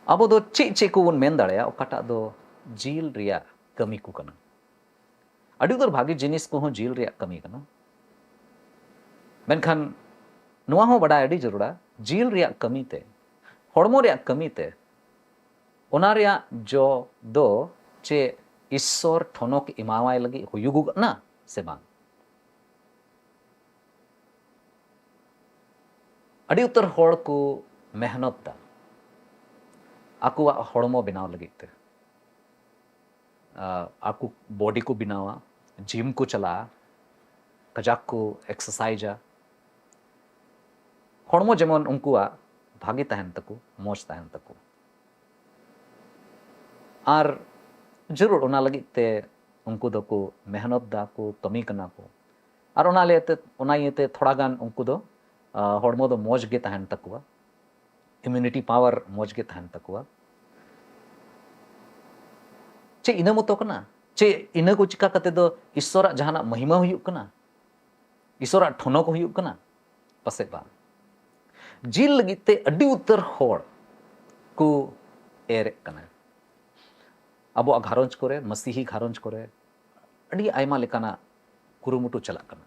ᱟᱵᱚ ᱫᱚ ᱪᱮᱫ ᱪᱮᱫ ᱠᱚᱵᱚᱱ ᱢᱮᱱ ᱫᱟᱲᱮᱭᱟᱜᱼᱟ, ᱚᱠᱟᱴᱟᱜ ᱫᱚ ᱡᱤᱞ ᱨᱮᱭᱟᱜ ᱠᱟᱹᱢᱤ ᱠᱚ ᱠᱟᱱᱟ? ᱟᱹᱰᱤ ᱩᱛᱟᱹᱨ ᱵᱷᱟᱜᱮ ᱡᱤᱱᱤᱥ ᱠᱚᱦᱚᱸ ᱡᱤᱞ ᱨᱮᱭᱟᱜ ᱠᱟᱹᱢᱤ ᱠᱟᱱᱟ, ᱢᱮᱱᱠᱷᱟᱱ ᱱᱚᱣᱟ ᱦᱚᱸ ᱵᱟᱰᱟᱭ ᱟᱹᱰᱤ ᱡᱟᱹᱨᱩᱲᱟ, ᱡᱤᱞ ᱨᱮᱭᱟᱜ ᱠᱟᱹᱢᱤ ᱛᱮ, ᱦᱚᱲᱢᱚ ᱨᱮᱭᱟᱜ ᱠᱟᱹᱢᱤ ᱛᱮ, ᱚᱱᱟ ᱨᱮᱭᱟᱜ ᱡᱚ ᱫᱚ ᱪᱮᱫ ᱤᱥᱥᱚᱨ ᱴᱷᱚᱱᱚᱠ ᱮᱢᱟᱣᱟᱭ ᱞᱟᱹᱜᱤᱫ ᱦᱩᱭᱩᱜᱚᱜ ᱠᱟᱱᱟ ᱥᱮ ᱵᱟᱝ? ᱟᱹᱰᱤ ᱩᱛᱟᱹᱨ ᱦᱚᱲ ᱠᱚ ᱢᱮᱦᱱᱚᱛ ᱫᱟ ᱟᱠᱚᱣᱟᱜ ᱦᱚᱲᱢᱚ ᱵᱮᱱᱟᱣ ᱞᱟᱹᱜᱤᱫ ᱛᱮ᱾ ᱟᱠᱚ ᱵᱚᱰᱤ ᱠᱚ ᱵᱮᱱᱟᱣᱟ, ᱡᱤᱢ ᱠᱚ ᱪᱟᱞᱟᱜᱼᱟ, ᱠᱟᱡᱟᱠ ᱠᱚ ᱮᱠᱥᱟᱨᱥᱟᱭᱤᱡᱟ᱾ ᱦᱚᱲᱢᱚ ᱡᱮᱢᱚᱱ ᱩᱱᱠᱩᱣᱟᱜ ᱵᱷᱟᱜᱮ ᱛᱟᱦᱮᱱ ᱛᱟᱠᱚ, ᱢᱚᱡᱽ ᱛᱟᱦᱮᱱ ᱛᱟᱠᱚ᱾ ᱟᱨ ᱡᱟᱹᱨᱩᱲ ᱚᱱᱟ ᱞᱟᱹᱜᱤᱫ ᱛᱮ ᱩᱱᱠᱩ ᱫᱚᱠᱚ ᱢᱮᱦᱱᱚᱛ ᱫᱟ ᱠᱚ, ᱠᱟᱹᱢᱤ ᱠᱟᱱᱟ ᱠᱚ᱾ ᱟᱨ ᱚᱱᱟ ᱤᱭᱟᱹᱛᱮ, ᱚᱱᱟ ᱤᱭᱟᱹᱛᱮ ᱛᱷᱚᱲᱟ ᱜᱟᱱ ᱩᱱᱠᱩ ᱫᱚ, ᱟ, ᱦᱚᱲᱢᱚ ᱫᱚ ᱢᱚᱡᱽ ᱜᱮ ᱛᱟᱦᱮᱱ ᱛᱟᱠᱚᱣᱟ, ᱤᱢᱤᱭᱩᱱᱤᱴᱤ ᱯᱟᱣᱟᱨ ᱢᱚᱡᱽ ᱜᱮ ᱛᱟᱦᱮᱱ ᱛᱟᱠᱚᱣᱟ᱾ ᱪᱮᱫ ᱤᱱᱟᱹ ᱢᱚᱛᱚ ᱠᱟᱱᱟ? ᱪᱮᱫ ᱤᱱᱟᱹ ᱠᱚ ᱪᱤᱠᱟ ᱠᱟᱛᱮ ᱫᱚ ᱤᱥᱥᱚᱨᱟᱜ ᱡᱟᱦᱟᱱᱟᱜ ᱢᱚᱦᱤᱢᱟ ᱦᱩᱭᱩᱜ ᱠᱟᱱᱟ? ᱤᱥᱥᱚᱨᱟᱜ ᱴᱷᱚᱱᱚ ᱠᱚ ᱦᱩᱭᱩᱜ ᱠᱟᱱᱟ? ᱯᱟᱥᱮᱡ ᱵᱟᱝ᱾ ᱡᱤᱞ ᱞᱟᱹᱜᱤᱫ ᱛᱮ ᱟᱹᱰᱤ ᱩᱛᱟᱹᱨ ᱦᱚᱲ ᱠᱚ ᱮᱨᱮᱫ ᱠᱟᱱᱟ᱾ ᱟᱵᱚᱣᱟᱜ ᱜᱷᱟᱨᱚᱸᱡᱽ ᱠᱚᱨᱮ, ᱢᱟᱹᱥᱤᱦᱤ ᱜᱷᱟᱨᱚᱸᱡᱽ ᱠᱚᱨᱮ ᱟᱹᱰᱤ ᱟᱭᱢᱟ ᱞᱮᱠᱟᱱᱟᱜ ᱠᱩᱨᱩᱢᱩᱴᱩ ᱪᱟᱞᱟᱜ ᱠᱟᱱᱟ᱾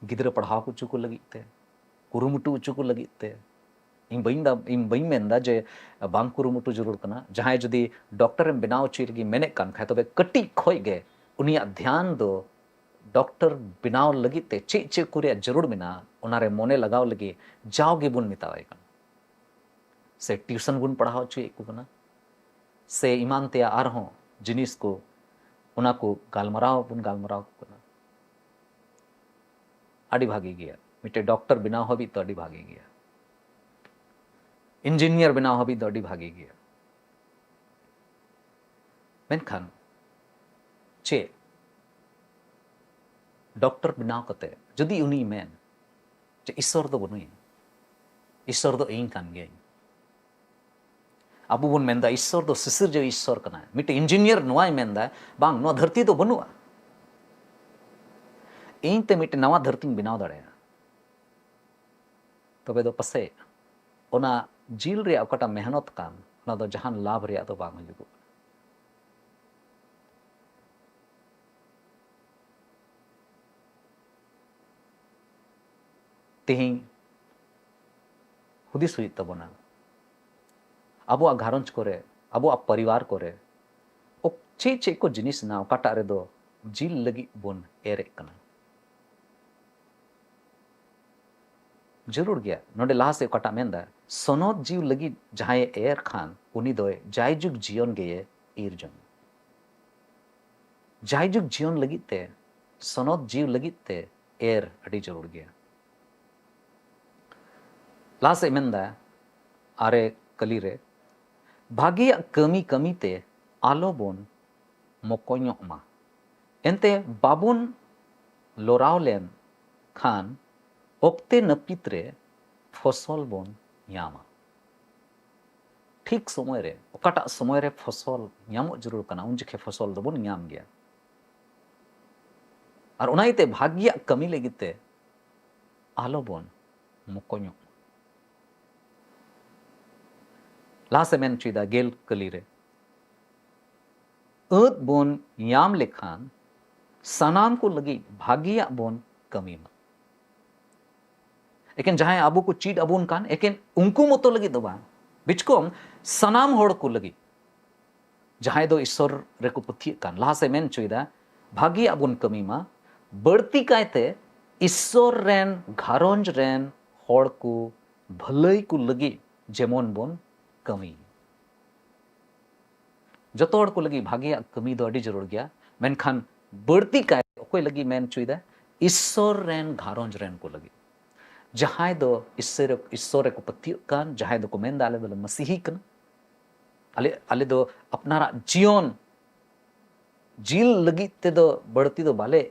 ᱜᱤᱫᱽᱨᱟᱹ ᱯᱟᱲᱦᱟᱣ ᱦᱚᱪᱚ ᱠᱚ ᱞᱟᱹᱜᱤᱫ ᱛᱮ, ᱠᱩᱨᱩᱢᱩᱴᱩ ᱦᱚᱪᱚ ᱠᱚ ᱞᱟᱹᱜᱤᱫ ᱛᱮ᱾ ᱤᱧ ᱵᱟᱹᱧ ᱫᱟ-, ᱤᱧ ᱵᱟᱹᱧ ᱢᱮᱱᱫᱟ ᱡᱮ ᱵᱟᱝ ᱠᱩᱨᱩᱢᱩᱴᱩ ᱡᱟᱹᱨᱩᱲ ᱠᱟᱱᱟ᱾ ᱡᱟᱦᱟᱸᱭ ᱡᱩᱫᱤ ᱰᱚᱠᱴᱚᱨᱮᱢ ᱵᱮᱱᱟᱣ ᱦᱚᱪᱚᱭ ᱞᱟᱹᱜᱤᱫ ᱢᱮᱱᱮᱫ ᱠᱟᱱ ᱠᱷᱟᱡ, ᱛᱚᱵᱮ ᱠᱟᱹᱴᱤᱡ ᱠᱷᱚᱡ ᱜᱮ ᱩᱱᱤᱭᱟᱜ ᱫᱷᱮᱭᱟᱱ ᱫᱚ ᱰᱚᱠᱴᱚᱨ ᱵᱮᱱᱟᱣ ᱞᱟᱹᱜᱤᱫ ᱛᱮ ᱪᱮᱫ ᱪᱮᱫ ᱠᱚ ᱨᱮᱭᱟᱜ ᱡᱟᱹᱨᱩᱲ ᱢᱮᱱᱟᱜᱼᱟ, ᱚᱱᱟᱨᱮ ᱢᱚᱱᱮ ᱞᱟᱜᱟᱣ ᱞᱟᱹᱜᱤᱫ ᱡᱟᱣ ᱜᱮᱵᱚᱱ ᱢᱮᱛᱟᱣᱟᱭ ᱠᱟᱱᱟ᱾ ᱥᱮ ᱴᱤᱭᱩᱥᱚᱱ ᱵᱚᱱ ᱯᱟᱲᱦᱟᱣ ᱦᱚᱪᱚᱭᱮᱫ ᱠᱚ ᱠᱟᱱᱟ, ᱥᱮ ᱮᱢᱟᱱ ᱛᱮᱭᱟᱜ ᱟᱨᱦᱚᱸ ᱡᱤᱱᱤᱥ ᱠᱚ, ᱚᱱᱟ ᱠᱚ ᱜᱟᱞᱢᱟᱨᱟᱣ ᱵᱚᱱ ᱜᱟᱞᱢᱟᱨᱟᱣ ᱟᱠᱚ ᱠᱟᱱᱟ᱾ ᱟᱹᱰᱤ ᱵᱷᱟᱜᱮ ᱜᱮᱭᱟ᱾ ᱢᱤᱫᱴᱮᱡ ᱰᱚᱠᱴᱚᱨ ᱵᱮᱱᱟᱣ ᱦᱟᱹᱵᱤᱡ ᱫᱚ ᱟᱹᱰᱤ ᱵᱷᱟᱜᱮ ᱜᱮᱭᱟ᱾ ᱤᱧᱡᱤᱱᱤᱭᱟᱨ ᱵᱮᱱᱟᱣ ᱦᱟᱹᱵᱤᱡ ᱫᱚ ᱟᱹᱰᱤ ᱵᱷᱟᱜᱮ ᱜᱮᱭᱟ᱾ ᱢᱮᱱᱠᱷᱟᱱ ᱪᱮᱫ ᱰᱚᱠᱴᱚᱨ ᱵᱮᱱᱟᱣ ᱠᱟᱛᱮ ᱡᱩᱫᱤ ᱩᱱᱤᱭ ᱢᱮᱱ ᱡᱮ ᱤᱥᱥᱚᱨ ᱫᱚ ᱵᱟᱹᱱᱩᱭᱟ, ᱤᱥᱥᱚᱨ ᱫᱚ ᱤᱧ ᱠᱟᱱ ᱜᱤᱭᱟᱹᱧ, ᱟᱵᱚ ᱵᱚᱱ ᱢᱮᱱᱫᱟ ᱤᱥᱥᱚᱨ ᱫᱚ ᱥᱤᱥᱤᱨᱡᱟᱹᱣ ᱤᱥᱥᱚᱨ ᱠᱟᱱᱟᱭ᱾ ᱢᱤᱫᱴᱮᱱ ᱤᱧᱡᱤᱱᱤᱭᱟᱨ ᱱᱚᱣᱟᱭ ᱢᱮᱱᱫᱟ, ᱵᱟᱝ, ᱱᱚᱣᱟ ᱫᱷᱟᱹᱨᱛᱤ ᱫᱚ ᱵᱟᱹᱱᱩᱜᱼᱟ, ᱤᱧ ᱛᱮ ᱢᱤᱫᱴᱮᱱ ᱱᱟᱣᱟ ᱫᱷᱟᱹᱨᱛᱤᱧ ᱵᱮᱱᱟᱣ ᱫᱟᱲᱮᱭᱟᱜᱼᱟ᱾ ᱛᱚᱵᱮ ᱫᱚ ᱯᱟᱥᱮᱡ ᱚᱱᱟ ᱡᱤᱞ ᱨᱮᱭᱟᱜ ᱚᱠᱟᱴᱟᱜ ᱢᱮᱦᱱᱚᱛ ᱠᱟᱱ, ᱚᱱᱟ ᱫᱚ ᱡᱟᱦᱟᱱ ᱞᱟᱵᱷ ᱨᱮᱭᱟᱜ ᱫᱚ ᱵᱟᱝ ᱦᱩᱭᱩᱜᱚᱜ ᱠᱟᱱᱟ᱾ ᱛᱮᱦᱮᱧ ᱦᱩᱫᱤᱥ ᱦᱩᱭᱩᱜ ᱛᱟᱵᱚᱱᱟ᱾ ᱟᱵᱚᱣᱟᱜ ᱜᱷᱟᱨᱚᱸᱡᱽ ᱠᱚᱨᱮ, ᱟᱵᱚᱣᱟᱜ ᱯᱚᱨᱤᱵᱟᱨ ᱠᱚᱨᱮ ᱚᱠ- ᱪᱮᱫ ᱪᱮᱫ ᱠᱚ ᱡᱤᱱᱤᱥ ᱢᱮᱱᱟᱜᱼᱟ, ᱚᱠᱟᱴᱟᱜ ᱨᱮᱫᱚ ᱡᱤᱞ ᱞᱟᱹᱜᱤᱫ ᱵᱚᱱ ᱮᱨᱮᱫ ᱠᱟᱱᱟ? ᱡᱟᱹᱨᱩᱲ ᱜᱮᱭᱟ᱾ ᱱᱚᱰᱮ ᱞᱟᱦᱟ ᱥᱮᱫ ᱚᱠᱟᱴᱟᱜ ᱢᱮᱱᱫᱟ, ᱥᱚᱱᱚᱛ ᱡᱤᱣᱤ ᱞᱟᱹᱜᱤᱫ ᱡᱟᱦᱟᱸᱭᱮ ᱮᱨ ᱠᱷᱟᱱ, ᱩᱱᱤ ᱫᱚᱭ ᱡᱟᱭᱡᱩᱜᱽ ᱡᱤᱭᱚᱱ ᱜᱮᱭᱮ ᱤᱨ ᱡᱚᱝᱟ᱾ ᱡᱟᱭᱡᱩᱜᱽ ᱡᱤᱭᱚᱱ ᱞᱟᱹᱜᱤᱫ ᱛᱮ, ᱥᱚᱱᱚᱛ ᱡᱤᱣᱤ ᱞᱟᱹᱜᱤᱫ ᱛᱮ ᱮᱨ ᱟᱹᱰᱤ ᱡᱟᱹᱨᱩᱲ ᱜᱮᱭᱟ᱾ ᱞᱟᱦᱟ ᱥᱮᱫ ᱢᱮᱱᱫᱟ, ᱟᱨᱮ ᱠᱟᱹᱞᱤ ᱨᱮ, ᱵᱷᱟᱹᱜᱤᱭᱟᱜ ᱠᱟᱹᱢᱤ ᱠᱟᱹᱢᱤ ᱛᱮ ᱟᱞᱚ ᱵᱚᱱ ᱢᱚᱠᱚᱧᱚᱜ ᱢᱟ᱾ ᱮᱱᱛᱮ ᱵᱟᱵᱚᱱ ᱞᱚᱨᱟᱣ ᱞᱮᱱ ᱠᱷᱟᱱ ᱚᱠᱛᱮ ᱱᱟᱹᱯᱤᱛ ᱨᱮ ᱯᱷᱚᱥᱚᱞ ᱵᱚᱱ ᱧᱟᱢᱟ᱾ ᱴᱷᱤᱠ ᱥᱚᱢᱚᱭ ᱨᱮ, ᱚᱠᱟᱴᱟᱜ ᱥᱚᱢᱚᱭ ᱨᱮ ᱯᱷᱚᱥᱚᱞ ᱧᱟᱢᱚᱜ ᱡᱟᱹᱨᱩᱲ ᱠᱟᱱᱟ, ᱩᱱ ᱡᱚᱠᱷᱮᱡ ᱯᱷᱚᱥᱚᱞ ᱫᱚᱵᱚᱱ ᱧᱟᱢ ᱜᱮᱭᱟ᱾ ᱟᱨ ᱚᱱᱟ ᱤᱭᱟᱹᱛᱮ ᱵᱷᱟᱹᱜᱤᱭᱟᱜ ᱠᱟᱹᱢᱤ ᱞᱟᱹᱜᱤᱫ ᱛᱮ ᱟᱞᱚ ᱵᱚᱱ ᱢᱚᱠᱚᱧᱚᱜ ᱢᱟ᱾ ᱞᱟᱦᱟ ᱥᱮᱫ ᱢᱮᱱ ᱦᱚᱪᱚᱭᱮᱫᱟ ᱜᱮᱞ ᱠᱟᱹᱞᱤ ᱨᱮ, ᱟᱹᱫ ᱵᱚᱱ ᱧᱟᱢ ᱞᱮᱠᱷᱟᱱ ᱥᱟᱱᱟᱢ ᱠᱚ ᱞᱟᱹᱜᱤᱫ ᱵᱷᱟᱹᱜᱤᱭᱟᱜ ᱵᱚᱱ ᱠᱟᱹᱢᱤ ᱢᱟ᱾ ᱮᱠᱮᱱ ᱡᱟᱦᱟᱸᱭ ᱟᱵᱚ ᱠᱚ ᱪᱮᱫ ᱟᱵᱚᱱ ᱠᱟᱱ, ᱮᱠᱮᱱ ᱩᱱᱠᱩ ᱢᱚᱛᱚ ᱞᱟᱹᱜᱤᱫ ᱫᱚ ᱵᱟᱝ, ᱵᱤᱪᱠᱚᱢ ᱥᱟᱱᱟᱢ ᱦᱚᱲ ᱠᱚ ᱞᱟᱹᱜᱤᱫ, ᱡᱟᱦᱟᱸᱭ ᱫᱚ ᱤᱥᱥᱚᱨ ᱨᱮᱠᱚ ᱯᱟᱹᱛᱭᱟᱹᱜ ᱠᱟᱱ᱾ ᱞᱟᱦᱟ ᱥᱮᱫ ᱢᱮᱱ ᱦᱚᱪᱚᱭᱮᱫᱟ, ᱵᱷᱟᱹᱜᱤᱭᱟᱜ ᱵᱚᱱ ᱠᱟᱹᱢᱤ ᱢᱟ, ᱵᱟᱹᱲᱛᱤ ᱠᱟᱭᱛᱮ ᱤᱥᱥᱚᱨ ᱨᱮᱱ, ᱜᱷᱟᱨᱚᱸᱡᱽ ᱨᱮᱱ ᱦᱚᱲ ᱠᱚ ᱵᱷᱟᱹᱞᱟᱹᱭ ᱠᱚ ᱞᱟᱹᱜᱤᱫ ᱡᱮᱢᱚᱱ ᱵᱚᱱ ᱠᱟᱹᱢᱤ᱾ ᱡᱚᱛᱚ ᱦᱚᱲ ᱠᱚ ᱞᱟᱹᱜᱤᱫ ᱵᱷᱟᱹᱜᱤᱭᱟᱜ ᱠᱟᱹᱢᱤ ᱫᱚ ᱟᱹᱰᱤ ᱡᱟᱹᱨᱩᱲ ᱜᱮᱭᱟ, ᱢᱮᱱᱠᱷᱟᱱ ᱵᱟᱹᱲᱛᱤ ᱠᱟᱭ ᱚᱠᱚᱭ ᱞᱟᱹᱜᱤᱫ ᱢᱮᱱ ᱦᱚᱪᱚᱭᱮᱫᱟ? ᱤᱥᱥᱚᱨ ᱨᱮᱱ, ᱜᱷᱟᱨᱚᱸᱡᱽ ᱨᱮᱱ ᱠᱚ ᱞᱟᱹᱜᱤᱫ᱾ ᱡᱟᱦᱟᱸᱭ ᱫᱚ ᱤᱥᱥᱚᱨ, ᱤᱥᱥᱚᱨ ᱨᱮᱠᱚ ᱯᱟᱹᱛᱭᱟᱹᱜ ᱠᱟᱱ, ᱡᱟᱦᱟᱸᱭ ᱫᱚᱠᱚ ᱢᱮᱱᱫᱟ, "ᱟᱞᱮ ᱫᱚᱞᱮ ᱢᱟᱹᱥᱤᱦᱤ ᱠᱟᱱᱟ, ᱟᱞᱮ, ᱟᱞᱮ ᱫᱚ ᱟᱯᱱᱟᱨᱟᱜ ᱡᱤᱭᱚᱱ ᱡᱤᱞ ᱞᱟᱹᱜᱤᱫ ᱛᱮᱫᱚ ᱵᱟᱹᱲᱛᱤ ᱫᱚ ᱵᱟᱞᱮ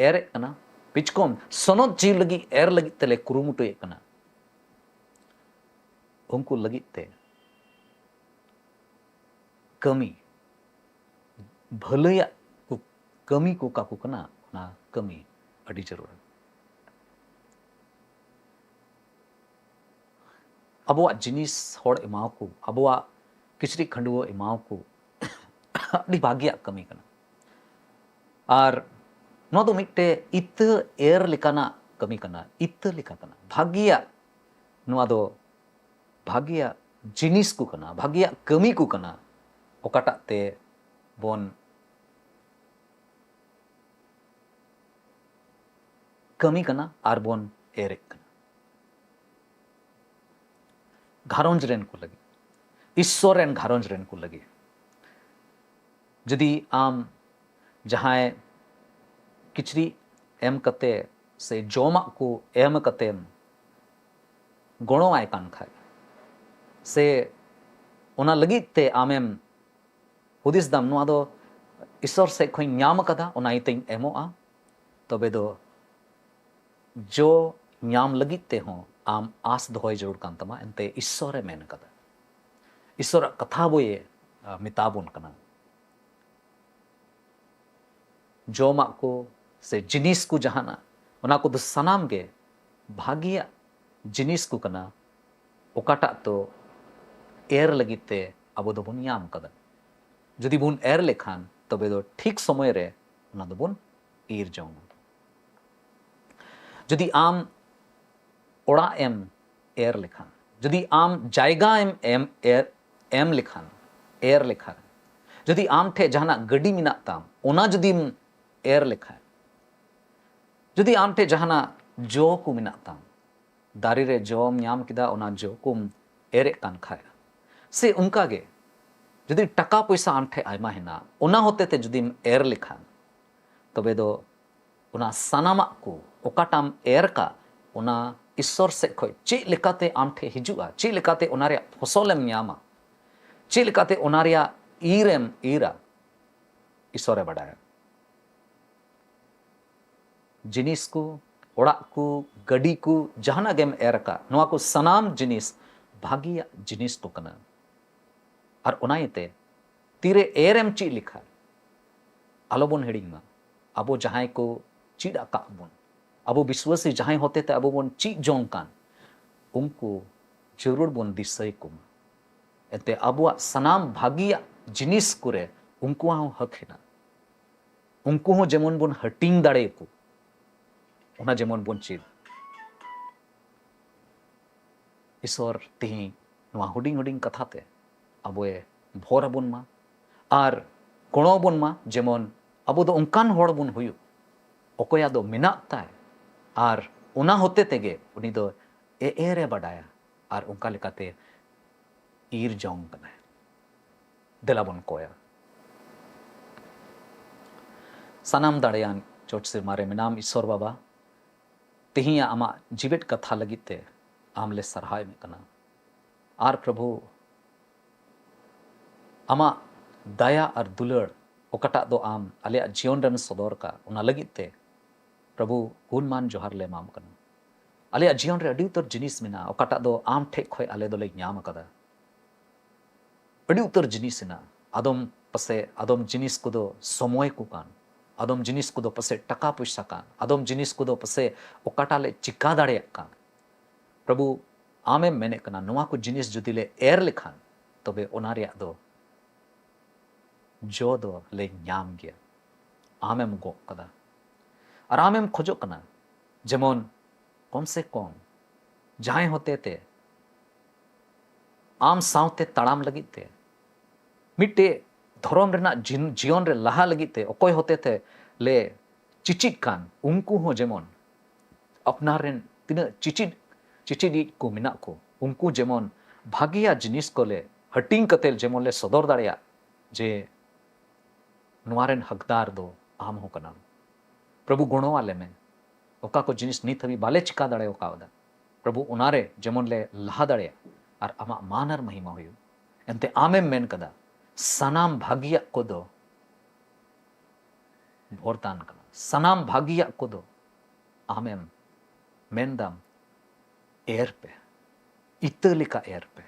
ᱮᱨᱮᱫ ᱠᱟᱱᱟ, ᱵᱤᱪᱠᱚᱢ ᱥᱚᱱᱚᱛ ᱡᱤᱞ ᱞᱟᱹᱜᱤᱫ ᱮᱨ ᱞᱟᱹᱜᱤᱫ ᱛᱮᱞᱮ ᱠᱩᱨᱩᱢᱩᱴᱩᱭᱮᱫ ᱠᱟᱱᱟ", ᱩᱱᱠᱩ ᱞᱟᱹᱜᱤᱫ ᱛᱮ ᱠᱟᱹᱢᱤ, ᱵᱷᱟᱹᱞᱟᱹᱭᱟᱜ ᱠᱚ ᱠᱟᱹᱢᱤ ᱠᱚ ᱠᱟᱠᱚ ᱠᱟᱱᱟ, ᱚᱱᱟ ᱠᱟᱹᱢᱤ ᱟᱹᱰᱤ ᱡᱟᱹᱨᱩᱲᱟ᱾ ᱟᱵᱚᱣᱟᱜ ᱡᱤᱱᱤᱥ ᱦᱚᱲ ᱮᱢᱟᱣᱟᱠᱚ, ᱟᱵᱚᱣᱟᱜ ᱠᱤᱪᱨᱤᱡ ᱠᱷᱟᱹᱰᱩᱣᱟᱹ ᱮᱢᱟᱣᱟᱠᱚ, ᱟᱹᱰᱤ ᱵᱷᱟᱹᱜᱤᱭᱟᱜ ᱠᱟᱹᱢᱤ ᱠᱟᱱᱟ᱾ ᱟᱨ ᱱᱚᱣᱟ ᱫᱚ ᱢᱤᱫᱴᱮᱡ ᱤᱛᱟᱹ ᱮᱨ ᱞᱮᱠᱟᱱᱟᱜ ᱠᱟᱹᱢᱤ ᱠᱟᱱᱟ, ᱤᱛᱟᱹ ᱞᱮᱠᱟ ᱠᱟᱱᱟ᱾ ᱵᱷᱟᱹᱜᱤᱭᱟᱜ, ᱱᱚᱣᱟ ᱫᱚ ᱵᱷᱟᱹᱜᱤᱭᱟᱜ ᱡᱤᱱᱤᱥ ᱠᱚ ᱠᱟᱱᱟ, ᱵᱷᱟᱹᱜᱤᱭᱟᱜ ᱠᱟᱹᱢᱤ ᱠᱚ ᱠᱟᱱᱟ, ᱚᱠᱟᱴᱟᱜ ᱛᱮ ᱵᱚᱱ ᱠᱟᱹᱢᱤ ᱠᱟᱱᱟ ᱟᱨ ᱵᱚᱱ ᱮᱨᱮᱫ ᱠᱟᱱᱟ᱾ ᱜᱷᱟᱨᱚᱸᱡᱽ ᱨᱮᱱ ᱠᱚ ᱞᱟᱹᱜᱤᱫ, ᱤᱥᱥᱚᱨ ᱨᱮᱱ ᱜᱷᱟᱨᱚᱸᱡᱽ ᱨᱮᱱ ᱠᱚ ᱞᱟᱹᱜᱤᱫ, ᱡᱩᱫᱤ ᱟᱢ ᱡᱟᱦᱟᱸᱭ ᱠᱤᱪᱨᱤᱡ ᱮᱢ ᱠᱟᱛᱮ ᱥᱮ ᱡᱚᱢᱟᱜ ᱠᱚ ᱮᱢ ᱠᱟᱛᱮᱢ ᱜᱚᱲᱚᱣᱟᱭ ᱠᱟᱱ ᱠᱷᱟᱡ, ᱥᱮ ᱚᱱᱟ ᱞᱟᱹᱜᱤᱫ ᱛᱮ ᱟᱢᱮᱢ ᱦᱩᱫᱤᱥ ᱫᱟᱢ, ᱱᱚᱣᱟ ᱫᱚ ᱤᱥᱥᱚᱨ ᱥᱮᱫ ᱠᱷᱚᱱᱤᱧ ᱧᱟᱢ ᱟᱠᱟᱫᱟ, ᱚᱱᱟ ᱤᱭᱟᱹᱛᱮᱧ ᱮᱢᱚᱜᱼᱟ, ᱛᱚᱵᱮ ᱫᱚ ᱡᱚ ᱧᱟᱢ ᱞᱟᱹᱜᱤᱫ ᱛᱮᱦᱚᱸ ᱟᱢ ᱟᱸᱥ ᱫᱚᱦᱚᱭ ᱡᱟᱹᱨᱩᱲ ᱠᱟᱱ ᱛᱟᱢᱟ᱾ ᱮᱱᱛᱮ ᱤᱥᱥᱚᱨᱮ ᱢᱮᱱ ᱟᱠᱟᱫᱟ, ᱤᱥᱥᱚᱨᱟᱜ ᱠᱟᱛᱷᱟ ᱵᱳᱭᱮ, ᱟ, ᱢᱮᱛᱟ ᱵᱚᱱ ᱠᱟᱱᱟ᱾ ᱡᱚᱢᱟᱜ ᱠᱚ ᱥᱮ ᱡᱤᱱᱤᱥ ᱠᱚ ᱡᱟᱦᱟᱱᱟᱜ, ᱚᱱᱟ ᱠᱚᱫᱚ ᱥᱟᱱᱟᱢ ᱜᱮ ᱵᱷᱟᱹᱜᱤᱭᱟᱜ ᱡᱤᱱᱤᱥ ᱠᱚ ᱠᱟᱱᱟ, ᱚᱠᱟᱴᱟᱜ ᱫᱚ ᱮᱨ ᱞᱟᱹᱜᱤᱫ ᱛᱮ ᱟᱵᱚ ᱫᱚᱵᱚᱱ ᱧᱟᱢ ᱠᱟᱫᱟ᱾ ᱡᱩᱫᱤ ᱵᱚᱱ ᱮᱨ ᱞᱮᱠᱷᱟᱱ, ᱛᱚᱵᱮ ᱫᱚ ᱴᱷᱤᱠ ᱥᱚᱢᱚᱭ ᱨᱮ ᱚᱱᱟ ᱫᱚᱵᱚᱱ ᱤᱨ ᱡᱚᱝᱟ᱾ ᱡᱩᱫᱤ ᱟᱢ ᱚᱲᱟᱜ ᱮᱢ ᱮᱨ ᱞᱮᱠᱷᱟᱱ, ᱡᱩᱫᱤ ᱟᱢ ᱡᱟᱭᱜᱟ ᱮᱢ ᱮᱢ ᱮᱨ ᱮᱢ ᱞᱮᱠᱷᱟᱱ, ᱮᱨ ᱞᱮᱠᱷᱟᱱ, ᱡᱩᱫᱤ ᱟᱢ ᱴᱷᱮᱡ ᱡᱟᱦᱟᱱᱟᱜ ᱜᱟᱹᱰᱤ ᱢᱮᱱᱟᱜ ᱛᱟᱢ, ᱚᱱᱟ ᱡᱩᱫᱤᱢ ᱮᱨ ᱞᱮᱠᱷᱟᱱ, ᱡᱩᱫᱤ ᱟᱢ ᱴᱷᱮᱡ ᱡᱟᱦᱟᱱᱟᱜ ᱡᱚ ᱠᱚ ᱢᱮᱱᱟᱜ ᱛᱟᱢ, ᱫᱟᱨᱮ ᱨᱮ ᱡᱚᱢ ᱧᱟᱢ ᱠᱮᱫᱟ, ᱚᱱᱟ ᱡᱚ ᱠᱚᱢ ᱮᱨᱮᱫ ᱠᱟᱱ ᱠᱷᱟᱡ, ᱥᱮ ᱚᱱᱠᱟ ᱜᱮ ᱡᱩᱫᱤ ᱴᱟᱠᱟ ᱯᱚᱭᱥᱟ ᱟᱢ ᱴᱷᱮᱡ ᱟᱭᱢᱟ ᱦᱮᱱᱟᱜ, ᱚᱱᱟ ᱦᱚᱛᱮ ᱛᱮ ᱡᱩᱫᱤᱢ ᱮᱨ ᱞᱮᱠᱷᱟᱱ, ᱛᱚᱵᱮ ᱫᱚ ᱚᱱᱟ ᱥᱟᱱᱟᱢᱟᱜ ᱠᱚ ᱚᱠᱟᱴᱟᱜ ᱮᱢ ᱮᱨ ᱠᱟᱜ, ᱚᱱᱟ ᱤᱥᱥᱚᱨ ᱥᱮᱫ ᱠᱷᱚᱡ ᱪᱮᱫ ᱞᱮᱠᱟᱛᱮ ᱟᱢ ᱴᱷᱮᱡ ᱦᱤᱡᱩᱜᱼᱟ, ᱪᱮᱫ ᱞᱮᱠᱟᱛᱮ ᱚᱱᱟ ᱨᱮᱭᱟᱜ ᱯᱷᱚᱥᱚᱞᱮᱢ ᱧᱟᱢᱟ, ᱪᱮᱫ ᱞᱮᱠᱟᱛᱮ ᱚᱱᱟ ᱨᱮᱭᱟᱜ ᱤᱨᱮᱢ ᱤᱨᱟ, ᱤᱥᱥᱚᱨᱮ ᱵᱟᱰᱟᱭᱟ᱾ ᱡᱤᱱᱤᱥ ᱠᱚ, ᱚᱲᱟᱜ ᱠᱚ, ᱜᱟᱹᱰᱤ ᱠᱚ, ᱡᱟᱦᱟᱱᱟᱜ ᱜᱮᱢ ᱮᱨ ᱟᱠᱟᱫ, ᱱᱚᱣᱟ ᱠᱚ ᱥᱟᱱᱟᱢ ᱡᱤᱱᱤᱥ ᱵᱷᱟᱹᱜᱤᱭᱟᱜ ᱡᱤᱱᱤᱥ ᱠᱚ ᱠᱟᱱᱟ᱾ ᱟᱨ ᱚᱱᱟ ᱤᱭᱟᱹᱛᱮ ᱛᱤᱨᱮ ᱮᱨ ᱮᱢ ᱪᱮᱫ ᱞᱮᱠᱷᱟᱱ, ᱟᱞᱚᱵᱚᱱ ᱦᱤᱲᱤᱧ ᱢᱟ, ᱟᱵᱚ ᱡᱟᱦᱟᱸᱭ ᱠᱚ ᱪᱮᱫ ᱟᱠᱟᱫ ᱵᱚᱱ, ᱟᱵᱚ ᱵᱤᱥᱣᱟᱹᱥᱤ ᱡᱟᱦᱟᱸᱭ ᱦᱚᱛᱮ ᱛᱮ ᱟᱵᱚ ᱵᱚᱱ ᱪᱮᱫ ᱡᱚᱝ ᱠᱟᱱ, ᱩᱱᱠᱩ ᱡᱟᱹᱨᱩᱲ ᱵᱚᱱ ᱫᱤᱥᱟᱹᱭ ᱠᱚᱢᱟ᱾ ᱮᱱᱛᱮ ᱟᱵᱚᱣᱟᱜ ᱥᱟᱱᱟᱢ ᱵᱷᱟᱹᱜᱤᱭᱟᱜ ᱡᱤᱱᱤᱥ ᱠᱚᱨᱮ ᱩᱱᱠᱩᱣᱟᱜ ᱦᱚᱸ ᱦᱟᱹᱠ ᱦᱮᱱᱟᱜ, ᱩᱱᱠᱩ ᱦᱚᱸ ᱡᱮᱢᱚᱱ ᱵᱚᱱ ᱦᱟᱹᱴᱤᱧ ᱫᱟᱲᱮᱭᱟᱠᱚ᱾ ᱚᱱᱟ ᱡᱮᱢᱚᱱ ᱵᱚᱱ ᱪᱮᱫ᱾ ᱤᱥᱚᱨ ᱛᱤᱦᱤᱧ ᱱᱚᱣᱟ ᱦᱩᱰᱤᱧ ᱦᱩᱰᱤᱧ ᱠᱟᱛᱷᱟ ᱛᱮ ᱟᱵᱚᱭ ᱵᱷᱚᱨ ᱟᱵᱚᱱ ᱢᱟ᱾ ᱟᱨ ᱜᱚᱲᱚ ᱟᱵᱚᱱ ᱢᱟ, ᱡᱮᱢᱚᱱ ᱟᱵᱚ ᱫᱚ ᱚᱱᱠᱟᱱ ᱦᱚᱲ ᱵᱚᱱ ᱦᱩᱭᱩᱜ, ᱚᱠᱚᱭᱟᱜ ᱫᱚ ᱢᱮᱱᱟᱜ ᱛᱟᱭ ᱟᱨ ᱚᱱᱟ ᱦᱚᱛᱮ ᱛᱮᱜᱮ ᱩᱱᱤ ᱫᱚ ᱮ ᱮᱨ ᱮ ᱵᱟᱰᱟᱭᱟ ᱟᱨ ᱚᱱᱠᱟ ᱞᱮᱠᱟᱛᱮ ᱤᱨ ᱡᱚᱝ ᱠᱟᱱᱟᱭ᱾ ᱫᱮᱞᱟ ᱵᱚᱱ ᱠᱚᱭᱟ᱾ ᱥᱟᱱᱟᱢ ᱫᱟᱲᱮᱭᱟᱱ ᱪᱚᱴ ᱥᱮᱨᱢᱟ ᱨᱮ ᱢᱮᱱᱟᱢ ᱤᱥᱚᱨ ᱵᱟᱵᱟ, ᱛᱮᱦᱮᱧᱟᱜ ᱟᱢᱟᱜ ᱡᱤᱣᱮᱫ ᱠᱟᱛᱷᱟ ᱞᱟᱹᱜᱤᱫ ᱛᱮ ᱟᱢ ᱞᱮ ᱥᱟᱨᱦᱟᱣ ᱮᱢᱮᱫ ᱠᱟᱱᱟ᱾ ᱟᱨ ᱯᱨᱚᱵᱷᱩ, ᱟᱢᱟᱜ ᱫᱟᱭᱟ ᱟᱨ ᱫᱩᱞᱟᱹᱲ ᱚᱠᱟᱴᱟᱜ ᱫᱚ ᱟᱢ ᱟᱞᱮᱭᱟᱜ ᱡᱤᱭᱚᱱ ᱨᱮᱢ ᱥᱚᱫᱚᱨ ᱠᱟᱜ, ᱚᱱᱟ ᱞᱟᱹᱜᱤᱫ ᱛᱮ ᱯᱨᱚᱵᱷᱩ ᱜᱩᱱᱢᱟᱱ ᱡᱚᱦᱟᱨ ᱞᱮ ᱮᱢᱟᱢ ᱠᱟᱱᱟ᱾ ᱟᱞᱮᱭᱟᱜ ᱡᱤᱭᱚᱱ ᱨᱮ ᱟᱹᱰᱤ ᱩᱛᱟᱹᱨ ᱡᱤᱱᱤᱥ ᱢᱮᱱᱟᱜᱼᱟ, ᱚᱠᱟᱴᱟᱜ ᱫᱚ ᱟᱢ ᱴᱷᱮᱡ ᱠᱷᱚᱡ ᱟᱞᱮ ᱫᱚᱞᱮ ᱧᱟᱢ ᱟᱠᱟᱫᱟ᱾ ᱟᱹᱰᱤ ᱩᱛᱟᱹᱨ ᱡᱤᱱᱤᱥ ᱦᱮᱱᱟᱜᱼᱟ᱾ ᱟᱫᱚᱢ ᱯᱟᱥᱮ, ᱟᱫᱚᱢ ᱡᱤᱱᱤᱥ ᱠᱚᱫᱚ ᱥᱚᱢᱚᱭ ᱠᱚ ᱠᱟᱱ, ᱟᱫᱚᱢ ᱡᱤᱱᱤᱥ ᱠᱚᱫᱚ ᱯᱟᱥᱮ ᱴᱟᱠᱟ ᱯᱚᱭᱥᱟ ᱠᱟᱱ, ᱟᱫᱚᱢ ᱡᱤᱱᱤᱥ ᱠᱚᱫᱚ ᱯᱟᱥᱮ ᱚᱠᱟᱴᱟᱜ ᱞᱮ ᱪᱤᱠᱟ ᱫᱟᱲᱮᱭᱟᱜ ᱠᱟᱱ᱾ ᱯᱨᱚᱵᱷᱩ, ᱟᱢᱮᱢ ᱢᱮᱱᱮᱫ ᱠᱟᱱᱟ, ᱱᱚᱣᱟ ᱠᱚ ᱡᱤᱱᱤᱥ ᱡᱩᱫᱤ ᱞᱮ ᱮᱨ ᱞᱮᱠᱷᱟᱱ, ᱛᱚᱵᱮ ᱚᱱᱟ ᱨᱮᱭᱟᱜ ᱫᱚ ᱡᱚ ᱫᱚ ᱞᱮ ᱧᱟᱢ ᱜᱮᱭᱟ᱾ ᱟᱢᱮᱢ ᱜᱚᱜ ᱠᱟᱫᱟ᱾ ᱟᱨ ᱟᱢᱮᱢ ᱠᱷᱚᱡᱚᱜ ᱠᱟᱱᱟ, ᱡᱮᱢᱚᱱ ᱠᱚᱢ ᱥᱮ ᱠᱚᱢ ᱡᱟᱦᱟᱸᱭ ᱦᱚᱛᱮ ᱛᱮ ᱟᱢ ᱥᱟᱶᱛᱮ ᱛᱟᱲᱟᱢ ᱞᱟᱹᱜᱤᱫ ᱛᱮ, ᱢᱤᱫᱴᱮᱡ ᱫᱷᱚᱨᱚᱢ ᱨᱮᱱᱟᱜ ᱡᱤᱱ-, ᱡᱤᱭᱚᱱ ᱨᱮ ᱞᱟᱦᱟ ᱞᱟᱹᱜᱤᱫ ᱛᱮ ᱚᱠᱚᱭ ᱦᱚᱛᱮ ᱛᱮ ᱞᱮ ᱪᱤᱪᱤᱫ ᱠᱟᱱ, ᱩᱱᱠᱩ ᱦᱚᱸ ᱡᱮᱢᱚᱱ ᱟᱯᱱᱟᱨ ᱨᱮᱱ ᱛᱤᱱᱟᱹᱜ ᱪᱤᱪᱤᱫ, ᱪᱤᱪᱤᱫᱤᱡ ᱠᱚ ᱢᱮᱱᱟᱜ ᱠᱚ, ᱩᱱᱠᱩ ᱡᱮᱢᱚᱱ ᱵᱷᱟᱜᱮᱭᱟᱜ ᱡᱤᱱᱤᱥ ᱠᱚᱞᱮ ᱦᱟᱹᱴᱤᱧ ᱠᱟᱛᱮ ᱡᱮᱢᱚᱱ ᱞᱮ ᱥᱚᱫᱚᱨ ᱫᱟᱲᱮᱭᱟᱜ, ᱡᱮ ᱱᱚᱣᱟ ᱨᱮᱱ ᱦᱚᱠᱫᱟᱨ ᱫᱚ ᱟᱢ ᱦᱚᱸ ᱠᱟᱱᱟᱢ᱾ ᱯᱨᱚᱵᱷᱩ, ᱜᱚᱲᱚ ᱟᱞᱮ ᱢᱮ᱾ ᱚᱠᱟ ᱠᱚ ᱡᱤᱱᱤᱥ ᱱᱤᱛ ᱦᱟᱹᱵᱤᱡ ᱵᱟᱞᱮ ᱪᱤᱠᱟ ᱫᱟᱲᱮ ᱠᱟᱣᱫᱟ, ᱯᱨᱚᱵᱷᱩ, ᱚᱱᱟᱨᱮ ᱡᱮᱢᱚᱱ ᱞᱮ ᱞᱟᱦᱟ ᱫᱟᱲᱮᱭᱟᱜ ᱟᱨ ᱟᱢᱟᱜ ᱢᱟᱱ ᱟᱨ ᱢᱚᱦᱤᱢᱟ ᱦᱩᱭᱩᱜ᱾ ᱮᱱᱛᱮ ᱟᱢᱮᱢ ᱢᱮᱱ ᱠᱟᱫᱟ, ᱥᱟᱱᱟᱢ ᱵᱷᱟᱹᱜᱤᱭᱟᱜ ᱠᱚᱫᱚ ᱵᱷᱚᱨᱫᱟᱱ ᱠᱟᱱᱟ, ᱥᱟᱱᱟᱢ ᱵᱷᱟᱹᱜᱤᱭᱟᱜ ᱠᱚᱫᱚ ᱟᱢᱮᱢ ᱢᱮᱱᱫᱟᱢ, ᱮᱨ ᱯᱮ, ᱤᱛᱟᱹ ᱞᱮᱠᱟ ᱮᱨ ᱯᱮ᱾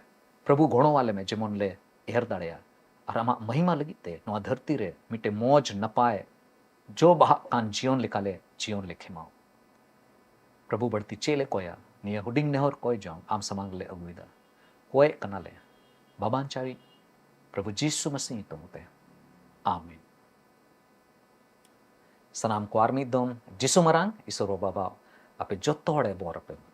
ᱯᱨᱚᱵᱷᱩ, ᱜᱚᱲᱚ ᱟᱞᱮ ᱢᱮ ᱡᱮᱢᱚᱱ ᱞᱮ ᱮᱨ ᱫᱟᱲᱮᱭᱟᱜ ᱟᱨ ᱟᱢᱟᱜ ᱢᱚᱦᱤᱢᱟ ᱞᱟᱹᱜᱤᱫ ᱛᱮ ᱱᱚᱣᱟ ᱫᱷᱟᱹᱨᱛᱤ ᱨᱮ ᱢᱤᱫᱴᱮᱱ ᱢᱚᱡᱽ ᱱᱟᱯᱟᱭ ᱡᱚ ᱵᱟᱦᱟᱜ ᱠᱟᱱ ᱡᱤᱭᱚᱱ ᱞᱮᱠᱟᱞᱮ ᱡᱤᱭᱚᱱ ᱞᱮ ᱠᱷᱮᱢᱟᱣ᱾ ᱯᱨᱚᱵᱷᱩ, ᱵᱟᱹᱲᱛᱤ ᱪᱮᱫ ᱞᱮ ᱠᱚᱭᱟ? ᱱᱤᱭᱟᱹ ᱦᱩᱰᱤᱧ ᱱᱮᱦᱚᱨ ᱠᱚᱭ ᱡᱚᱝ ᱟᱢ ᱥᱟᱢᱟᱝ ᱨᱮᱞᱮ ᱟᱹᱜᱩᱭᱮᱫᱟ᱾ ᱠᱚᱭᱮᱜ ᱠᱟᱱᱟᱞᱮ ᱵᱟᱵᱟᱧᱪᱟᱣᱤᱡ ᱯᱨᱚᱵᱷᱩ ᱡᱤᱥᱩ ᱢᱟᱥᱤ ᱧᱩᱛᱩᱢ ᱛᱮ, ᱟᱢᱮᱱ᱾ ᱥᱟᱱᱟᱢ ᱠᱚ ᱟᱨ ᱢᱤᱫ ᱫᱚᱢ ᱡᱤᱥᱩ ᱢᱟᱨᱟᱝ ᱤᱥᱚᱨ ᱵᱟᱵᱟ ᱟᱯᱮ ᱡᱚᱛᱚ ᱦᱚᱲᱮ ᱵᱚᱨ ᱟᱯᱮ ᱢᱟ᱾